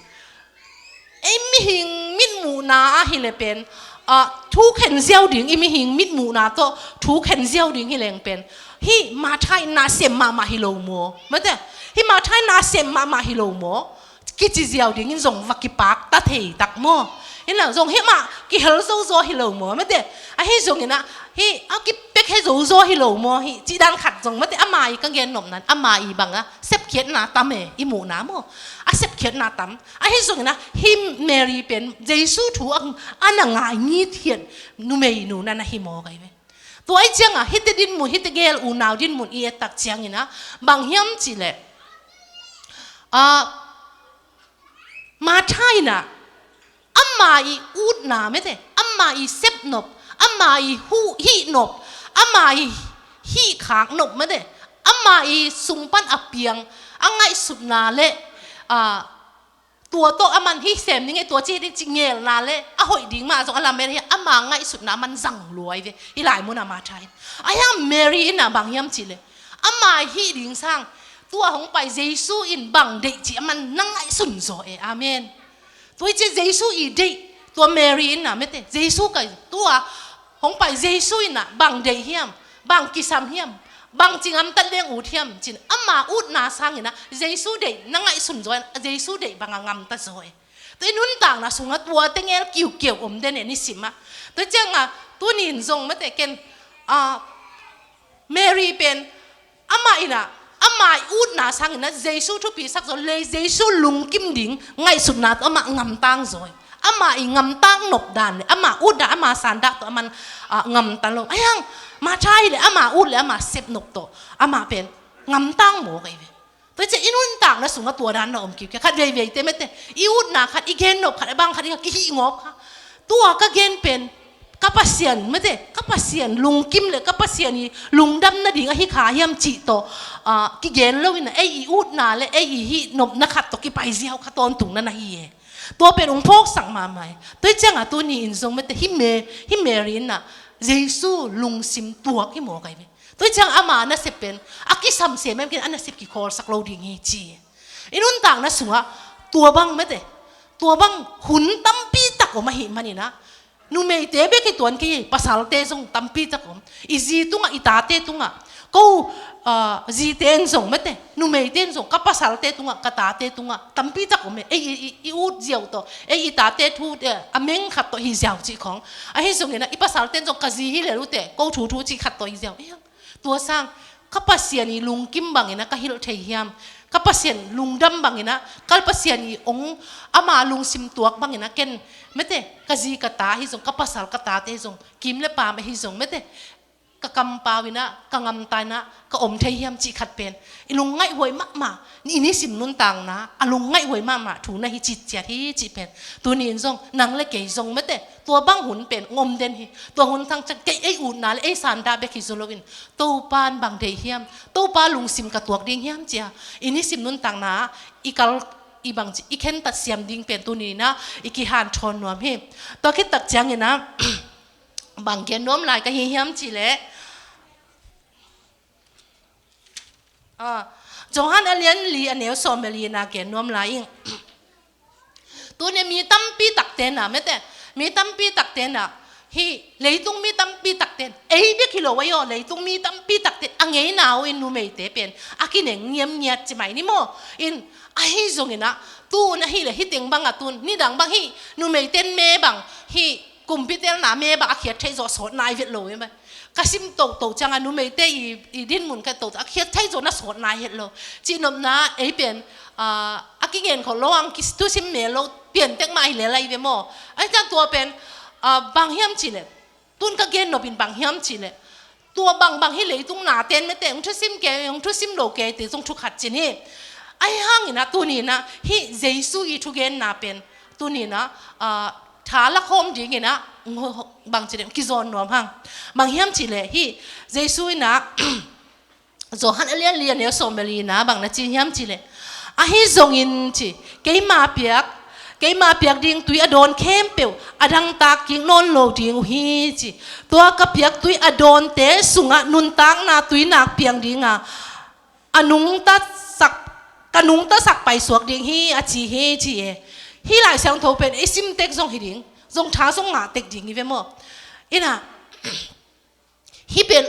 Ei mihing mitmuhna ahi le pen, ah, thu khen ziau ding, i mihing mitmuhna tawh thu khen ziau ding hi leng pen, hih Martha in na sem mahmah hi lo maw? Mate, hih Martha in na sem mahmah hi lo maw? Kici ziau dingin zong va kipak ta thei tak maw? Hi na zong hih mah kihel zozaw hi lo maw? Mate, ahi zongin ah, hih a kipek he zozaw hi lo maw? Hih cih dan khat zong mate, ama i ka gen nopna in, ama i bang a sepkhiatna tam e, i muhna maw? A sepkhiatna tam. Ahi zongin ah, hih Mary pen Jesu thu a, a na ngai ngithiat numeinu na na hi maw kai ve. Tua i ciangah hihte dinmun, hihte gel unau dinmun i et tak ciangin ah, bang hiam cihleh, ah, Martha in ah, ama i utna mete, ama i sepnop, ama i huh, hihnop, ama i hihkhaknop mete, ama i sung pan a piang a ngaihsutna le, ah, tua tawh aman hih sem ning e, tua ci ding ci ngelna le a hoih ding mah zong a lamet hi, ama ngaihsutna aman zang luai ve. Hih lai munah Martha in. Ahi hang Mary in ah bang hiam cihleh, ama hih ding sang, tua hong pai Jesu in bang deih cih aman na ngaihsun zaw e. Amen. Tua i ci Jesu i deih, tua Mary in ah mete, Jesu ka, tua hong pai Jesu in ah bang deih hiam, bang kisam hiam, bang ci ngamtat leng ut hiam cin, ama utna sangin ah Jesu deih na ngaihsun zaw e, Jesu deih bang a ngamta zaw e. Tua i nuntakna sungah tua tengel kiukiau om den e, nisim ah. Tua ciangah tuni in zong mete ken, ah, Mary pen, amah in ah, ama i utna sangin ah Jesu thupi sak zaw le, Jesu lungkim ding ngaihsutna tawh amah ngamtang zaw e. Ama i ngamtang nop dan le, ama utna, ama sandak tawh aman, ah, ngamtang lo. Ahi hang Martha hi le, ama ut le ama sepnop tawh amah pen ngamtang mawk ahi ve. Tua i ci i nuntakna sungah tua dan na om kiukia. Khat veiveite mete, i utna khat, i gennop khat, a bang khat, i kihihngawp kha. Tua ka gen pen ka Pasian mete, ka Pasian lungkim le ka Pasian i lungdam nading ahi kha hiam cih tawh, ah, kigen lo in ah, ei i utna le ei i hihnopna khat tawh kipai ziau kha tawntung na na hi e. Tua pen hong phawksak mahmah e. Tua i ciangah tuni in zong mete, hih Me-, hih Mary in ah Jesu lungsim tuak hi mawk ahi ve. Tua i ciang ama nasep pen a kisam semsem kei in, a nasep kikhawlsak lo ding hi ci. I nuntakna sungah tua bang mete, tua bang hun tampi tak om ahih manin ah, numeite bek hi tuan kei, pasalte zong tampi tak om. I zi tungah, i tate tungah, ko, ah, zite in zong mete, numeite in zong ka pasalte tungah, ka tate tungah tampi tak om e. Ei i, i, i ut ziau tawh, ei i tate thu, eh, a meng khat tawh hi ziau cih khawng. Ahi zongin ah i pasalte in zong ka zi hi lel uh teh, ko thu thu cih khat tawh hi ziau. Ei, tua sang, ka Pasian i lungkim bangin ah ka hilh thei hiam? Ka Pasian lungdam bangin ah, ka Pasian i ong, ama lungsim tuak bangin ah ken mete, ka zi ka ta hi zong, ka pasal ka tate hi zong, kim le pam ahi zong mete, ka kampau in ah, ka ngamta in ah ka om thei hiam cih khat pen i lungngaihhuai mahmah, i nisim nuntakna a lungngaihhuai mahmah thu na hi citciat hi cih pen tuni in zong nang le kei zong mete, tua bang hun pen hong om den hi. Tua hun thang ciang kei ei utna le ei sandah bek hi zaw loin, Topa in bang deih hiam, Topa lungsim ka tuak ding hiam ci-a i nisim nuntakna i kal, i bangci, i khentat siam ding pen tuni in ah i kihanthawn nuam hi. Tua khit tak ciangin ah bang gen nuam lai ka hi hiam cihleh, ah, Johan a lian li a neu sawm le li in ah gen nuam lai ing. Tuni mi tampi takte in ah mete, mi tampi takte in ah, hih leitung mi tampi takte in, ei bek hi lo ahi aw, leitung mi tampi takte in a ngeina uh in numeite pen a kineng ngiamngiat ci mai ni maw. In, ahi zongin ah, tu-in ahih leh hih teng bang ah tu-in, nidang bang hih numeite in me bang, hih kumpi telna me bang a khiat theih zawh sawt nai vet lo hi mai. Ka sim toto ciangah numeite i, i dinmun khat toto a khiat theih zawh na sawt nai het lo. Cihnopna ei pen, ah, a kingen khol lo ang, ki thusim mel lo, piantek mah hi lel ahi ve maw. Ahi ciang tua pen, ah, bang hiam cihleh, tu-in ka gennop in bang hiam cihleh, tua bangbang hih leitung nate in mete, hong thusim kei, hong thusim lo keite zong thu khat cin hi. Ahi hangin ah tuni in ah hih Jesu i thugenna pen tuni in ah, ah, tha lakhawm dingin ah, bang ci ding, kizawn nuam hang. Bang hiam cihleh hih Jesu in ah, Johan a lian li a neu sawm le li in ah bang na ci hiam cihleh, ahi zongin ci, keima piak, keima piak ding tui a dawn khempeuh a dangtak kik nawn lo ding uh hi ci. Tua ka piak tui a dawnte sungah nuntakna tuinak piang ding a, a nungta sak, ka nungta sak paisuak ding hi a ci hi ci e. Hih Lai Siangtho pen i sim tek zong hi ding, zong tha zong ngah tek ding hi ve maw. In ah, hih pen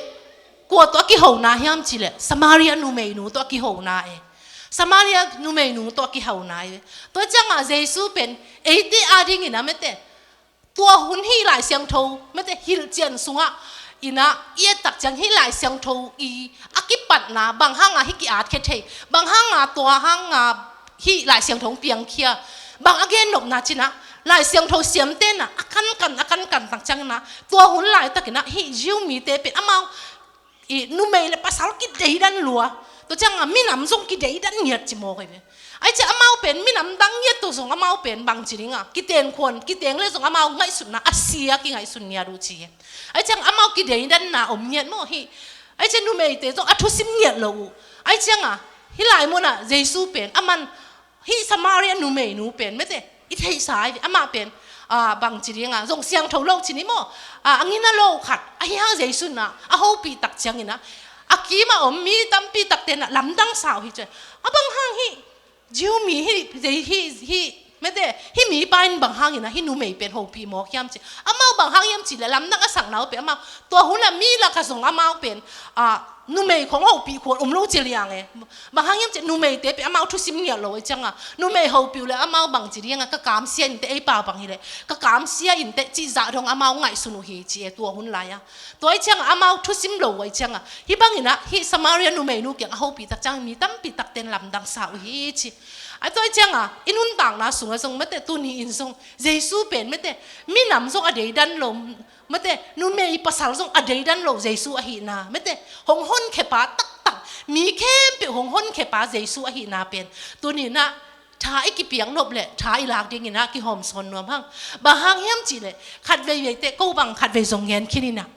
kua tawh a kihona hiam cihleh, Samaria numeinu tawh a kihona e. Samaria numeinu tawh a kihona e. Tua ciangah Jesu pen eite adingin ah mete, tua hun hih Lai Siangtho mete hilhcian sungah in ah i et tak ciang hih Lai Siangtho i a kipatna bang hanga hih ki-at khia thei, bang hanga tua hanga hih Lai Siangtho hong piangkhia, Bang a gen nopna ci-in ah, Lai Siangtho siamte in ah a kankan, a kankan tak ciangin ah, tua hun laitakin ah hih Jew mite pen amau i numei le pasal kideidan lua. Tua ciangah minam zong kideidan ngiat ci mawk hi ve. Ahih ciang amau pen minam dang ngiat tawh zong amau pen bangci dingah, kiteng khuan, kiteng le zong amau ngaihsutna a sia, kingaihsun ngiat uh ci hi. Ahih ciang amau kideidanna om ngiat maw hih. Ahih ciang numeite zong a thusim ngiat lo uh. Ahih ciangah hih lai munah Jesu pen aman hih Samaria numeinu pen mete i theihsa hi ve, amah pen, ah, bangci dingah, zong siangtho lo ci ni maw, ah, a ngina lo khat ahi hang Jesu in ah a hopih tak ciangin ah, a kimah om mi tampi takte in ah lamdang sa uh hi ci. A bang hang hih Jew mi hih, hih, hih mete, hih mipa in bang hangin ah hih numei pen hopih mawk hiam ci. Amau bang hang hiam cih leh lamdang a sakna uh pen amau tua hunah mi lakah zong amau pen, ah, numei khong hopih khuan om lo ci liang e. Bang hang hiam cih leh numeite pen amau thusim ngiat lo ahih ciangah, numei hopih uh leh amau bangci dingah, ka kamsia inteh, ei pau bang hi leh ka kamsia inteh cih zah dong amau ngaihsun uh hi ci e tua hun lai-ah. Tua ahih ciangah amau thusim lo uh ahih ciangah, hih bangin ah hih Samaria numeinu kiang a hopih tak ciang mi tampi takte in lamdang sa uh hi ci. A tua ahih ciangah i nuntakna sungah zong mete, tuni in zong Jesu pen mete, minam zong a deidan lo, mete, numei pasal zong a deidan lo Jesu ahihna, mete, hong honkhiapa taktak, mi khempeuh hong honkhiapa Jesu ahihna pen tuni in ah tha i kipiak nop le tha i lak dingin ah kihawmsawn nuam hang. Bang hang hiam cih leh khat veivei teh, ko bang khat vei zong gen khin in ah,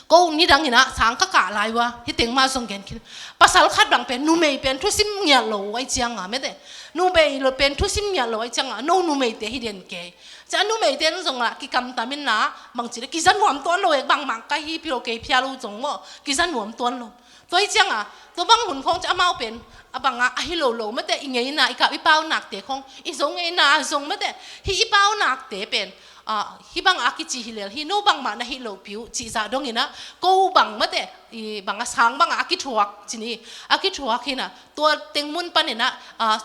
ko nidangin ah sang ka kah lai uh a, hih teng mah zong gen khin. Pasal khat bang pen, numei pen thusim ngiat lo uh ahih ciangah mete, numei lo pen thusim ngiat lo ahih ciangah, no numeite hi den kei. Cia numeite in zong ah kikamtam in ah, bangci leh kiza nuam tuan lo e, bangmah ka hi pih lo, kei phial uh zong maw, kiza nuam tuan lo. Tua ahih ciangah tua bang hun khong cia amau pen a bangah a hi lo lo mete, i ngeina, i kap i paunakte khong, i Zo ngeina zong mete, hih i paunakte pen, ah, hih bangah a kici hi lel hi, no bangmah na hih lohpi uh cih zah dongin ah, ko bang mete, i bangah sang bangah a kithuak ci ni, a kithuak hi in ah, tua teng mun panin ah, ah,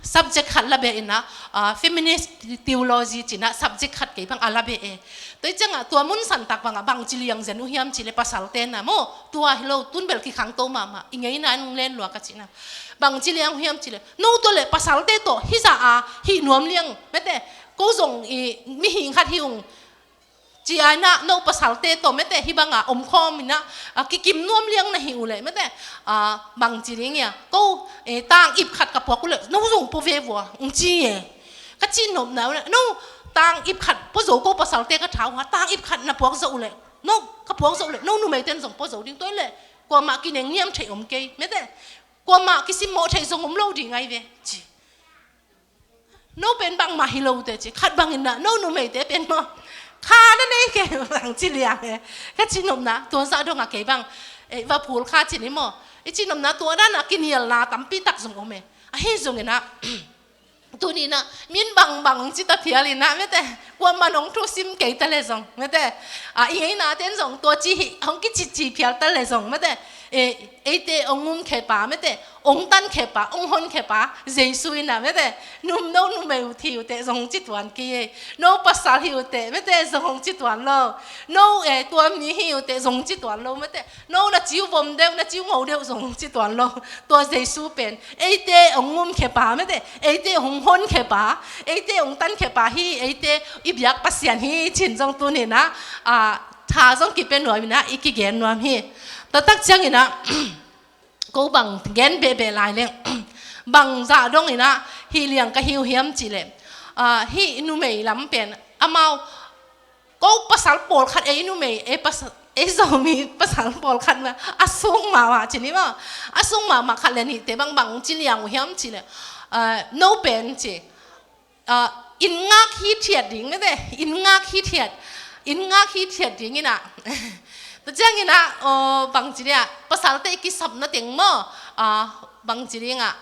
subject khat la beh in ah, ah, feminist theology ci in ah subject khat kei bang a la beh e. Tua ahih ciangah tua mun santak bangah bangci liang zen uh hiam cih leh pasalte in ah maw, tua hi lo, tun bel kikhangto mahmah, i ngeina in hong len lua ka cih in ah. Bangci liang uh hiam cih leh, no tua leh pasalte tawh hih zah a hih nuam liang mete, ko zong i mihing khat hi ung ci a in ah, no pasalte tawh mete hih bangah omkhawm in ah, ah, kikim nuam liang na hih uh leh mete, ah, bangci ding hia, ko, eh, tang ip khat ka puak uh leh no zong pua ve vua, ung ci e. Ka cih nopna uh leh, no tang ip khat pua zo, ko pasalte ka tha uh a, tang ip khat na puak zawh uh leh, no ka puak zawh uh leh, no numeite in zong pua zo ding, tua hi leh kuamah kinengniam theih om kei mete, kuamah kisimmawh theih zong om lo ding ahi ve ci. No pen bangmah hi lo teh ci, khat bangin ah, no numeite pen maw, kha na nei kei bangci liang e. Ka cih nopna, tua zah dongah kei bang, eh, va phul kha ci ni maw, i cih nopna, tua dan ah kinialna tampi tak zong om e. Ahi zongin ah, tuni in ah, min bangbang hong ci ta phial in ah mete, kuamah in hong thusim kei ta leh zong mete, ah, i ngeinate in zong tua ci hi hong kicihcih phial ta leh zong mete, eh, eite hong umkhia pa mete, hong tankhia pa, hong honkhia pa Jesu in ah mete, num, no numei uh hi uh teh zong hong ci tuan kei e. No pasal hi uh teh mete, zong hong ci tuan lo. No, eh, tua mi hi uh teh zong hong ci tuan lo mete. No na ci uh vom deuh, na ci uh ngo deuh zong hong ci tuan lo. Tua Jesu pen eite hong umkhia pa mete, eite hong honkhia pa, eite hong tankhia pa hi, eite i biak Pasian hi ci-in zong tuni in ah, ah, tha zong kipia nuam in ah, i kigen nuam hi. Tua tak ciangin ah, ko bang gen behbeh lai leng, bang zah dongin ah hih liang ka hi uh hiam cih leh, ah, hih numei lam pen amau, ko pasal pawlkhat, ei numei, ei pasal, ei Zomi pasal pawlkhat mah, a sung mahmah ci ni maw, a sung mahmah khat le nihte bang bang ci liang uh hiam cih leh, ah, no pen ci, ah, inn ngak hithiat ding mete, inn ngak hithiat, inn ngak hithiat dingin ah, tua ciangin ah, aw, bangci dingah, pasalte i kisapna teng maw, ah, bangci dingah,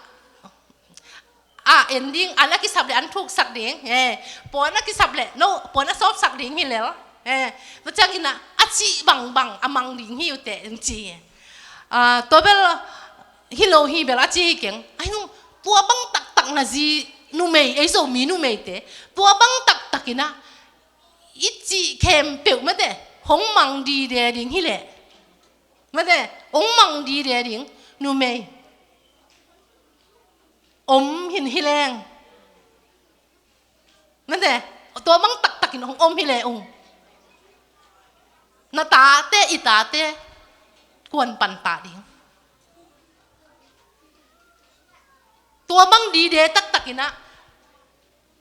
ah, en ding, an a kisap leh an thuksak ding, eh, puan a kisap leh, no, puan a sawpsak ding hi lel, eh, tua ciangin ah, a cih bangbang a mang ding hi uh teh, en ci. Ah, tua bel hi lo hi bel a ci hi keng. Ahi zong, tua bang taktak na zi numei, ei Zomi numeite, tua bang taktak in ah, i cih khempeuh mete, hong mang dide ding hi leh. Mete, hong mang dide ding, numei. Om hin hi leng. Mate, tua bang taktakin hong om hi le ung. Na tate, i tate, kuan pantah ding. Tua bang dide taktakin ah,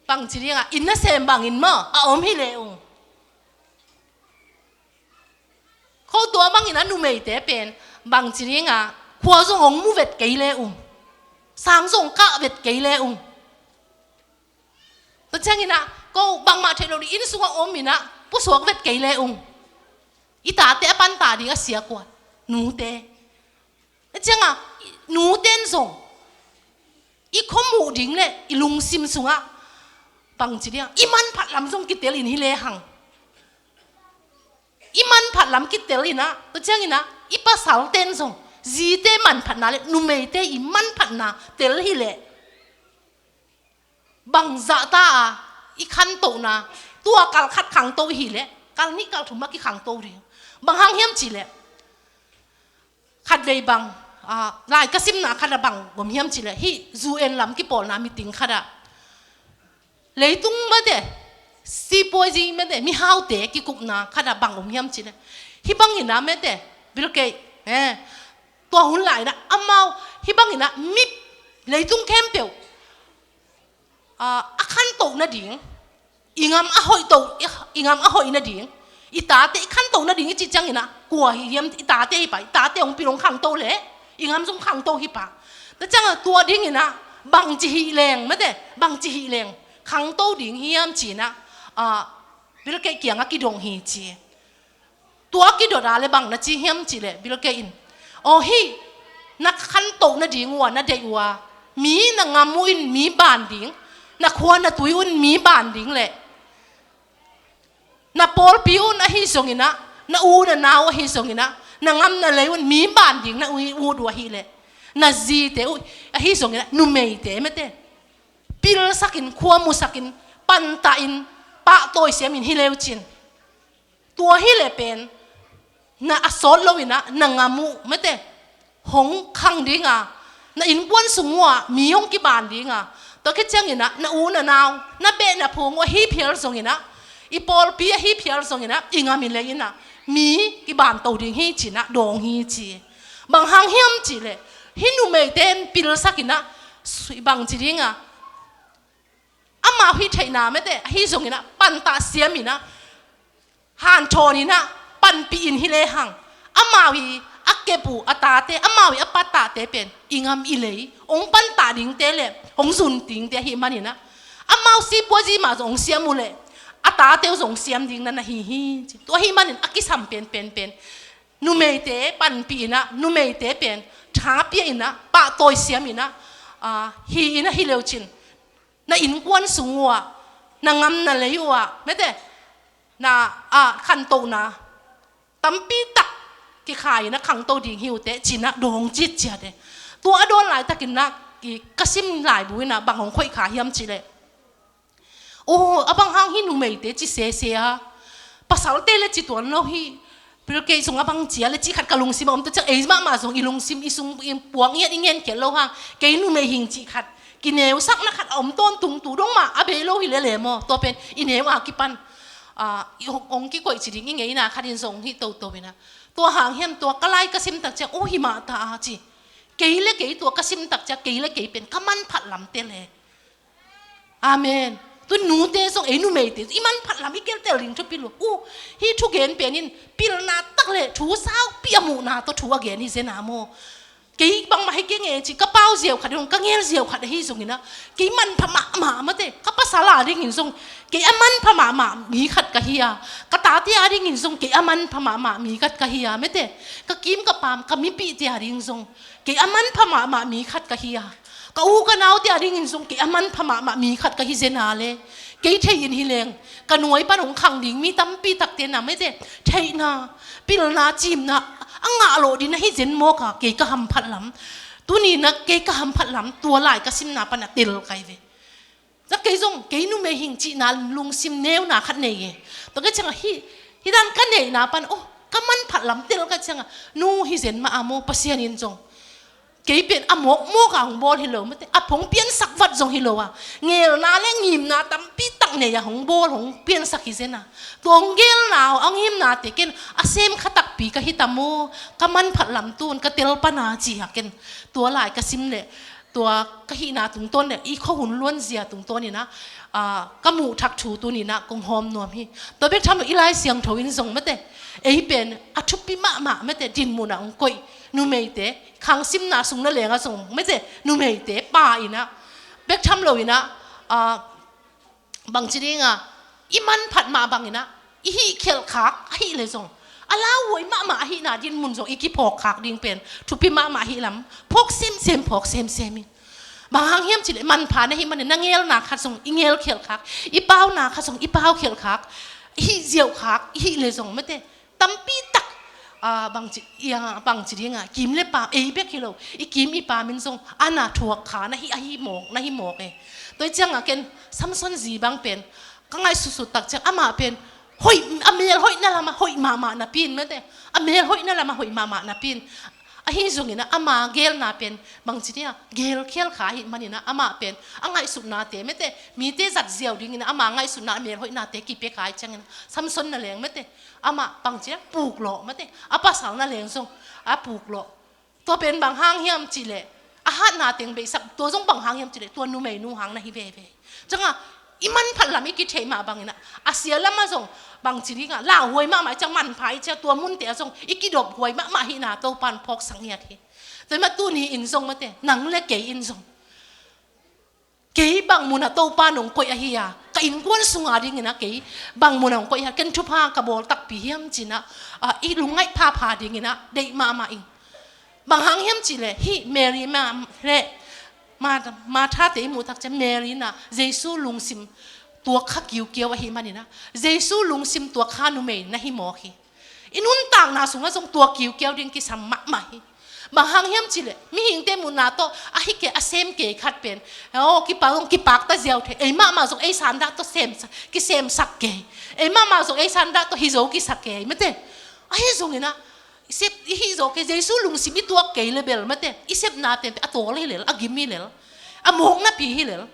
bangci dingah, inn nasem bangin maw, a om hi le ung. Ko tua bangin ah numeite pen, bangci dingah, khua zong hong mu vet kei le ung. Sang zong kah vet kei le ung. Tua ciangin ah, ko bangmah theih lo ding, inn sungah om in ah, pusuak vet kei le ung. I tate a pantah ding a sia kua? Nute. Tua ciangah, nuten zong i khuamuh ding le i lungsim sungah, bangci dingah, i manphat lam zong kitel in hi le hang. I manphat lam kitel in ah, tua ciangin ah, i pasalten zong, zite manphatna le numeite i manphatna tel hi leh, bangzah ta a, i khantohna, tua kal khat khangto hi leh, kal nih kal thum ah kikhangto ding. Bang hang hiam cih leh, khatvei bang, ah, lai ka simna khat ah bang om hiam cih leh, hih U N lam kipawlna meeting khat ah, leitung mate, sipuazi mate, mihaute kikupna khat ah bang om hiam cih leh, hih bangin ah mate, Bill Gates, eh, tua hun lai-in ah amau, hih bangin ah mi, leitung khempeuh, ah, a khantoh nading, i gam a hoih to, i, i gam a hoih nading, i tate i khantoh nading i cih ciangin ah, kua hi hiam, i tate hi pah, i tate hong pil hong khangto leh, i gam zong khangto hi pah. Tua ciangah tua dingin ah, bangci hih leng, mate, bangci hih leng, khangto ding hiam ci-in ah, ah, Bill Gates kiangah kidong hi ci. Tua kidot a le bang na ci hiam cih leh, Bill Gates in, aw hih, na khantoh nading uh ah, na deih uh ah, mi na gam uh in mi ban ding, na khua na tui un mi ban ding leh, na pawlpi un ahi zongin ah, na u na nau ahi zongin ah, na gam na lei un mi ban ding na ut uh ahih leh, na zite uh ahi zongin ah, numeite mate, pilsakin, khuamusakin, pantahin, pahtawi siamin hi leu cin. Tua hi leh pen, na a sawt loin ah, na gam uh mate, hong khang ding a, na innkuan sung uh ah mi hong kiban ding a, tua khit ciangin ah, na u na nau, na beh na phung uh ahi phial zongin ah, i pawlpi ahi phial zongin ah, i gam i lei in ah, mi kiban to ding hi ci-in ah, dawng hi ci. Bang hang hiam cih leh, hih numeite in pilsakin ah, sui bangci ding a, amau hih theihna mate, ahi zongin ah, pantah siamin ah, hanthawn in ah, panpih in hi le hang. Amau i a kep uh, a tate, amau i a pattahte pen, i gam i lei hong pantah dingte le hong zun dingte ahih manin ah, amau sipuazi mah zong hong siam uh leh, a tate uh zong hong siam ding na na hi hi ci. Tua ahih manin a kisam penpen pen, numeite panpih in ah, numeite pen, tha pia in ah, pahtawi siamin ah, ah, hi in ah hi leu cin. Na innkuan sung uh ah, na gam na lei uh ah, mate, na, ah, khantohna tampi tak kikhai in ah khangto ding hi uh teh ci-in ah dawng citciat e. Tua a dawn laitakin ah, i ka sim laibu in ah bang hong khoih kha hiam cih leh, aw, a bang hang hih numeite ci sese a, pasalte le ci tuan lo hi. Bill Gates zong a bang ci a le cih khat ka lungsim ah om, tua ciang ei mahmah zong i lungsim, i sung, i puak ngiat i ngen khial lo hang, kei numei hing cih khat, kineusakna khat a om tawntung, tu dong mah a bei lo hi lel e maw. Tua pen i neu a kipan, ah, i hong, hong kikoih ci ding i ngeina khat in zong hi toto in ah. Tua hang hiam, tua ka lai ka sim tak ciang, aw, hi mah ta a ci. Kei le kei, tua ka sim tak ciang, kei le kei pen ka manphat lam tel e. Amen. Tu nute zong, ei numeite, i manphat lam i tel tel ding thupi lo. Uh, hih thugen pen in, pilna tak le thu saupi a muhna tawh thu a gen hi zen a maw. Kei bangmah hi keng e ci, ka pau ziau khat dong, ka ngel ziau khat ahi zongin ah, kei manpha mahmah mate, ka pasal a dingin zong kei a manpha mahmah mi khat ka hi a, ka tate a dingin zong kei a manpha mahmah mi khat ka hi a, mate, ka kim ka pam, ka mipihte a ding zong kei a manpha mahmah mi khat ka hi a, ka u ka naute a dingin zong kei a manpha mahmah mi khat ka hi zen a le, kei thei in hi leng, ka nuai pan hong khang ding mi tampi takte na, mate, theihna, pilna, cimna a ngah lawh ding na hi zen mawk a, kei ka hamphat lam. Tuni in ah kei ka hamphat lam, tua lai ka simna pan a tel kai ve. Tua kei zong, kei numei hing cihna lungsim neuna khat nei e. Tua ka ciang a hih, hih dan ka neihna pan, oh, ka manphat lam tel ka ciang a, nu hi zen mah a maw, Pasian in zong Kei pen a mawkmawk a hong bawl hi lo mate, a hong piansak vat zong hi lo a, ngelna le ngimna tampi tak nei a hong bawl, hong piansak hi zen a. Tua hong gelna, hong ngimnate ken a sem kha takpi ka hi ta maw, ka manphat lam tun ka tel pan a ci a ken. Tua lai ka sim leh, tua ka hihna tungtawn leh i khuahun luanzia tungtawn in ah, ah, ka muh thak thu tuni in ah kong hawm nuam hi. Tua bek tham lo i Lai Siangtho in zong mate, ei pen a thupi mahmah mate, dinmun ah hong koih numeite, khangsimna sung naleng ah zong mate, numeite pa in ah, bek tham lo in ah, ah, bangci ding a, i manphat mah bang in ah i hih khialhkhak ahih leh zong, a lauhuai mahmah ahihna dinmun zong i kiphawkkhak ding pen thupi mahmah ahih lam phawk semsem, phawk semsem in. Bang hang hiam cih leh manpha na hih manin na ngelna khat zong i ngel khialhkhak, i pauna khat zong i pau khialhkhak, i hih ziaukhak i hih leh zong mate, tampi tak, ah, bangci, i, ah, bangci ding a, kim le paam, ei bek hi lo, i kim i paam in zong a na thuak kha na hi, a hi mawk, na hi mawk e. Tua hi ciang a ken Samson zi bang pen ka ngaihsutsut tak ciang, amah pen hoih, a mel hoihna lam ah hoih mahmah napi in mate, a mel hoihna lam ah hoih mahmah napi in, ahi zongin ah ama gelna pen bangci ding a, gel khial kha ahih manin ah amah pen a ngaihsutnate mate, mite zat ziau dingin ah ama ngaihsutna a mel hoihnate kipia kha ahih ciangin ah Samson naleng mate, amah bangci a puklawh mate, a pasal naleng zong a puklawh. Tua pen bang hang hiam cih leh a hatna teng beihsak, tua zong bang hang hiam cih leh tua numeinu hang na hi veve. Ciang a i manphat lam i kitheih mah bangin ah, a sia lam ah zong bangci ding a, lauhuai mahmah ciang manpha i ciang tua munte ah zong i kidophuai mahmah ahihna Topa'n phawksak ngiat hi. Tua hi mah tuni in zong mate, nang le kei in zong, kei bang mun ah Topa nong koih ahi a, ka innkuan sung a dingin ah kei bang mun ah hong koih ahi a, ken thupha ka bawl takpi hiam ci-in ah, ah, i lungngaih phapha dingin ah deih mahmah ing. Bang hang hiam cih leh hih Mary ma, le Ma, Martha-te i muh tak ciang, Mary in ah Jesu lungsim tuak kha kiukiau ahih manin ah Jesu lungsim tuak kha numei na hi mawk hi. I nuntakna sungah zong tua kiukiau ding kisam mahmah hi. Bang hang hiam cih leh mihingte muhna tawh a hi kei, a sem kei khat pen, aw, kipak zong kipakta ziau thei, ei mahmah zong ei sandah tawh sem, kisemsak kei, ei mahmah zong ei sandah tawh hi zo kisak kei mate. Ahi zongin ah i sep, i hih zo kei, Jesu lungsim i tuak kei le bel mate, i sepna pen a tawl hi lel, a gim hi lel, a mawk napi hi lel.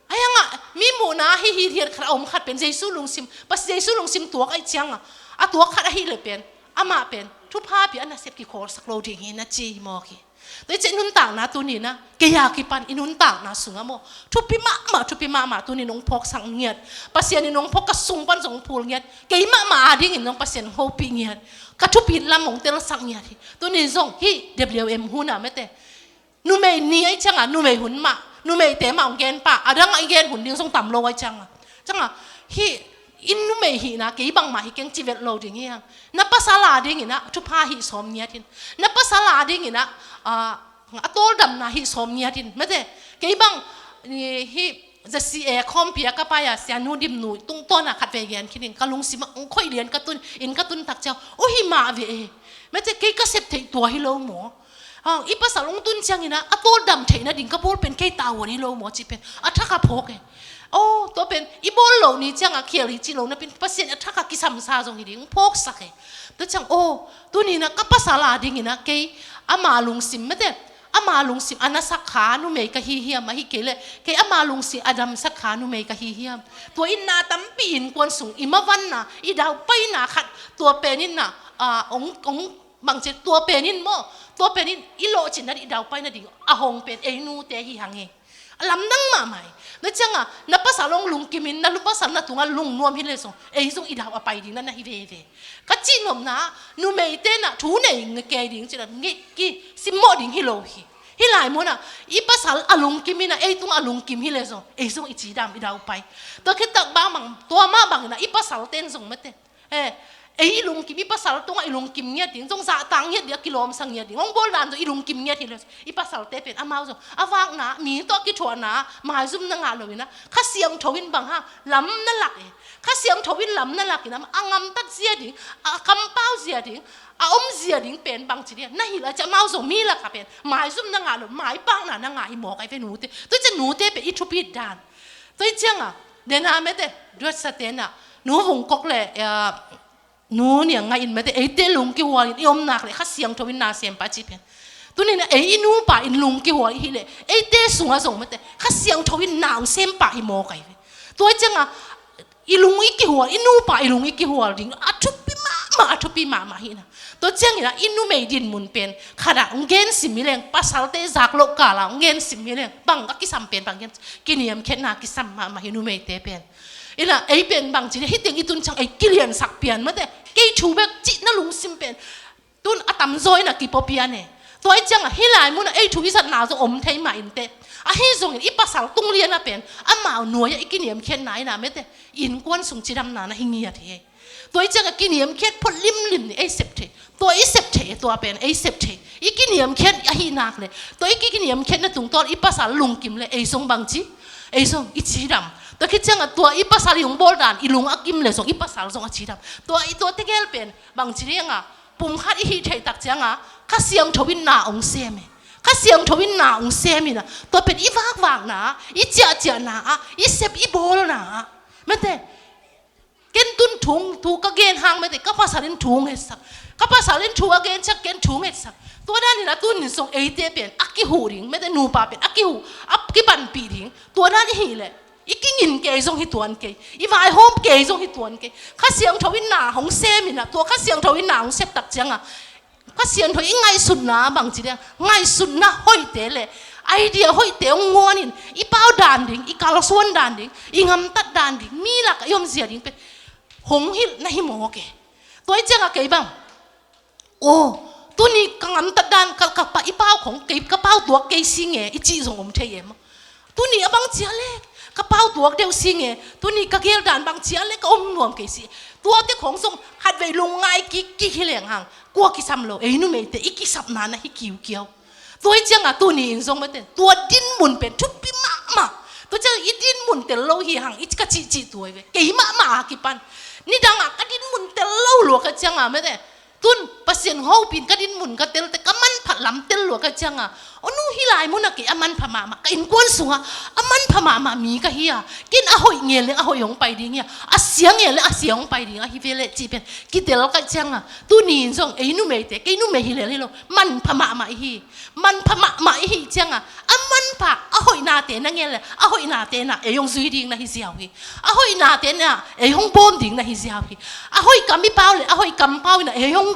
Ahi hang ah mi muhna ah hi hithiat khat a om khat pen Jesu lungsim, Pasian Jesu lungsim tuak ahih ciang a, a tuak khat ahih leh pen amah pen thupha pia, a nasep kikhawlsak lo ding hi na ci hi mawk hi. Tua hi ciang i nuntakna tuni in ah kei a kipan i nuntakna sungah maw, thupi mahmah, thupi mahmah tuni in hong phawksak ngiat, Pasian in hong phawk, ka sung pan zong hong phul ngiat, kei mahmah a dingin zong Pasian hong hopih ngiat, ka thupit lam hong telsak ngiat hi. Tuni in zong hih W M hun ah mate, numei ni ahih ciang a, numei hun mah, numeite mah hong gen pah, a dang ah i gen hun ding zong tam lo ahih ciang a. Ciang a, hih i numei hihna kei bangmah hi keng ci vet lo ding hi hang. Na pasal a dingin ah thupha hih sawm ngiat in. Na pasal a dingin ah, ah, a tawldamna hih sawm ngiat in. Mate, kei bang, eh, hih ZCA khawmpi ah ka pai a, Sianu Dimnu tungtawn ah khatvei gen khin ing, ka lungsim ah hong khoih lian ka tun, inn ka tun tak ciang, aw, hi mah ve e. Mate, kei ka sep theih tua hi lo maw? Hang, i pasal hong tun ciangin ah a tawldam theih nading ka bawl pen kei tavuan hi lo maw cih pen a thak a phawk e. Aw, tua pen i bawl lo ni ciang a khial hi cih lo napi in Pasian a thak a kisamsa zong hi ding phawksak e. Tua ciang, aw, tuni in ah ka pasal a dingin ah kei ama lungsim mate, ama lungsim a nasak kha numei ka hi hiam, ahih kei leh kei ama lungsim a damsak kha numei ka hi hiam? Tua in na tampi innkuan sung i mavanna, i daupaina khat, tua pen in na, ah, hong, hong bangci, tua pen in maw, tua pen in i lawhcinna ding, i daupai nading a hong pen ei nute hi hang hi. A lamdang mahmah hi. Na ciang a, na pasal hong lungkim in, na pasal na tungah lungnuam hi leh zong, ei zong i dau a pai ding na na hi veve. Ka cihnopna, numeite na thu nei nge kei ding cih na nge kisimmawh ding hi lo hi. Hih lai mun ah i pasal a lungkim in a, ei tungah a lungkim hi leh zong, ei zong i cidam, i daupai. Tua khit tak bang bang, tua mah bangin a i pasalte in zong mate, eh, ei i lungkim, i pasal tungah i lungkim ngiat ding, zong zahtak ngiat ding, a kilawmsa ngiat ding, hong bawl dan zong i lungkim ngiat hi leh, i pasalte pen amau zong a vakna, mi tawh a kithuahna, maizum na ngah lo in a, Kha Siangtho in bang hang lam na lak e. Kha Siangtho in lam na lak in a, a ngamtat zia ding, a kampau zia ding, a om zia ding pen bangci ding na hilh a, ci amau zong mi lakah pen maizum na ngah lo, maipakna na ngah hi mawk ai ve nute. Tua ciang nute pen i thupit dan. Tua hi ciang a, dena mete, duatsate na, nu Vung Kok le, eh, nu Niang Ngai in mete, eite lungkihual in i om nak le Kha Siangtho in na sem pah ci pen. Tuni-in ah ei i nupa in lung kihual i hih leh eite sungah zong mate Kha Siangtho in na hong sem pah hi mawk ahi ve. Tua hi ciangah i lung i kihual, i nupa i lung i kihual ding a thupi mahmah, a thupi mahmah hi na. Tua ciangin ah i numei dinmun pen khat ah hong gensim hi leng, pasalte zak loh kal ah hong gensim hi leng, bang a kisam pen bang gen, kiniamkhiatna kisam mahmah hi numeite pen. Inah ei pen bangci le hih teng i tun ciang ei kiliansak pian mate, kei thu bek cihna lungsim pen tun a tamzaw in a kipua pian e. Tua hi ciangah hih lai munah ei thu i zatna zong om thei mah inteh. Ahi zongin i pasal tung lian ah pen amau nuai-ah i kiniamkhiatna in ah mate innkuan sung cidamna na hi ngiat hi. Tua hi ciangah kiniamkhiat phot limlim ni ei sep thei. Tua i sep thei e, tua pen ei sep thei. I kiniamkhiat ahih nak leh tua i ki- kiniamkhiatna tungtawn i pasal lungkim leh ei zong bangci, ei zong i cidam. Tua khit ciangah tua i pasal i hong bawl dan i lung a kim leh zong i pasal zong a cidam. Tua i tua tegel pen bangci dingah pumkhat i hih theih tak ciangah Kha Siangtho in na hong sem e. Kha Siangtho in na hong sem inah tua pen i vakvakna ah, i ciahciahna ah, i sep i bawlna ah mate, ken tun thu, thu ka gen hang mate, ka pasal in thu hong hetsak, ka pasal in thu a gen ciang ken thu hong hetsak. Tua dan inah tunin zong eite pen a kihuh ding mate, nupa pen a kihuh, a kipanpih ding. Tua dan i hih leh i kingin kei zong hi tuan kei, i vaihawm kei zong hi tuan kei. Kha Siangtho in na hong sem inah, tua Kha Siangtho in na hong sep tak ciangah Kha Siangtho i ngaihsutna bangci ding, ngaihsutna hoihte le idea hoihte hong nguanin i pau dan ding, i kalsuan dan ding, i ngamtat dan ding, mi lakah i omzia ding pen hong hilh na hi mawk e. Tua hi ciangah kei bang, aw, tuni ka ngamtat dan ka, ka pa, i pau khong kei, ka pau tuak kei si nge i cih zong om thei e maw? Tuni a bang cia le ka pau tuak deuh si nge, tuni ka gel dan bang cia le ka om nuam kei si. Tuate khong zong khatvei lungngai kik kik hi leng hang kua kisam lo, ei numeite i kisapna na hi kiukiau. Tua hi ciangah tuni in zong mate tua dinmun pen thupi mahmah. Tua ciangah i dinmun tel lo hi hang i ka cihcih tua hi ve. Kei mahmah a kipan nidangah ka dinmun tel lo lua ka ciangah mate tun Pasian hopih in ka dinmun ka telte ka manpha lam tel lua ka ciangah, aw nu, hih lai munah kei a manpha mahmah, ka innkuan sungah a manpha mahmah mi ka hi a, ken a hoih ngen leng a hoih hong pai ding hi a, a sia ngen leng a sia hong pai ding ahi ve leh cih pen kitel ka ciangah, tuni in zong ei numeite, kei numei hi lel hi lo, manpha mahmah i hi. Manpha mahmah i hih ciangah a manpha a hoihnate na ngen le a hoihnate na ei hong zui ding na hi ziau hi. A hoihnate na ei hong bawm ding na hi ziau hi. A hoih kam i pau le a hoih kam pau inah ei hong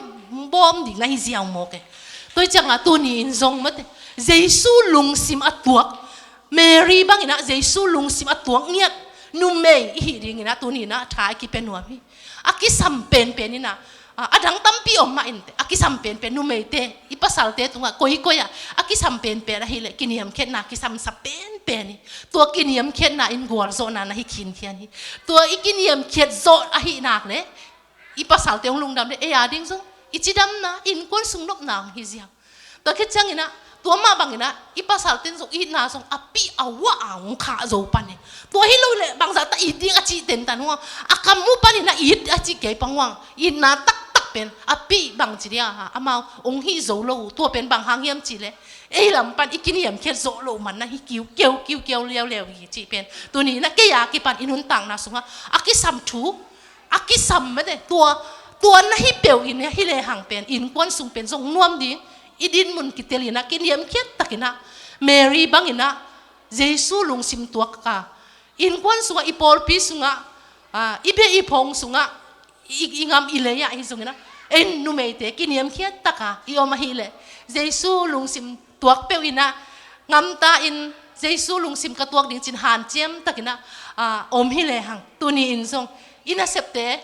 bawm ding na hi ziau mawk e. Tua hi ciangah tuni in zong mate Jesu lungsim a tuak, Mary bang inah Jesu lungsim a tuak ngiat numei i hih ding inah tuni inah tha i kipia nuam hi. A kisam penpen inah, a, a dang tampi om mah inteh, a kisam penpen numeite, i pasalte tungah koikoi ah a kisam penpen ahih leh kiniamkhiatna kisamsa penpen hi. Tua kiniamkhiatna in gualzawhna na hi khinkhian hi. Tua i kiniamkhiat zawh ahih nak leh i pasalte hong lungdam leh ei a ding zong i cidamna, innkuan sung nopna hong hi ziau. Tua khit ciangin ah tua mah bangin ah i pasalte'n zong i itna zong a pih a uah a hong khah zo pan hi. Tua hi lo leh bangzah ta it ding a cih tentan uh a, a kam uh panin a it a cih kei pang uh a, itna taktak pen a pih bangci dia amau hong hih zo lo uh. Tua pen bang hang hiam cih leh ei lam pan i kiniamkhiat zawh loh man na hi kiukiau kiukiau leuleu hi cih pen tuni in ah kei a kipan i nuntakna sungah a kisam thu, a kisam mate tua, tua na hi peuh in hi lehang pen innkuan sung pen zong nuam ding, i dinmun kitel in ah kiniamkhiat takin ah Mary bangin ah Jesu lungsim tuak a, innkuan sungah, i pawlpi sungah, a, i beh i phawng sungah, i, i ngam i lei ah hi zongin ah ei numeite kiniamkhiat taka i om ahih leh Jesu lungsim tuak peuh in ah ngamta in Jesu lungsim ka tuak ding cin hanciam takin ah, a, om hi lehang tuni in zong i nasepte,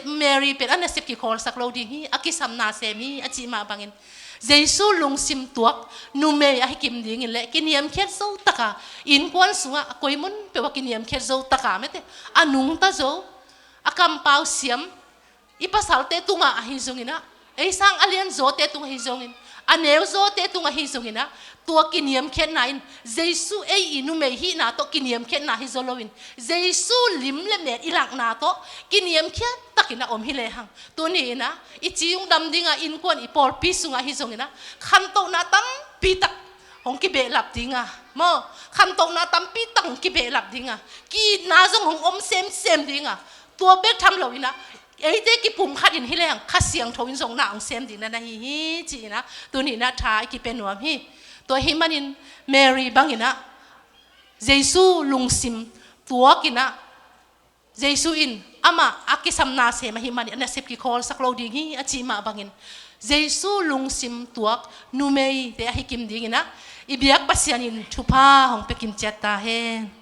Mary pen a nasep kikhawlsak lo ding hi, a kisam na sem hi a cih mah bangin Jesu lungsim tuak numei ahi kim dingin leh kiniamkhiat zo taka innkuan sungah a koi mun peuh a kiniamkhiat zo taka mate a nungta zo, a kampau siam, i pasalte tungah ahi zongin ah, ei sang a lian zawte tungah ahi zongin, a neu zawte tungah ahi zongin ah, tua kiniamkhiatna in Jesu ei i numei hihna tawh kiniamkhiatna hi zaw loin Jesu lim le met i lakna tawh kiniamkhiat takin a om hi lehang tuni in ah i ci hong dam dingah innkuan i pawlpi sungah ahi zongin ah khantohna tampi tak hong kibehlap dingah maw, khantohna tampi tak hong kibehlap dingah ki-itna zong hong om semsem dingah tua bek tham loin ah Eite kipumkhat in hi leng Kha Siangtho in zong na hong sem ding na na hi hi ci-in ah tuni-in ah tha i kipia nuam hi. Tua ahih manin Mary bangin ah Jesu lungsim tuakin ah Jesu in amah a kisam nasem ahih manin a nasep kikhawlsak lo ding hi a cih mah bangin Jesu lungsim tuak numeite ahi kim dingin ah i biak Pasian in thupha hong pia kim ciat ta hen.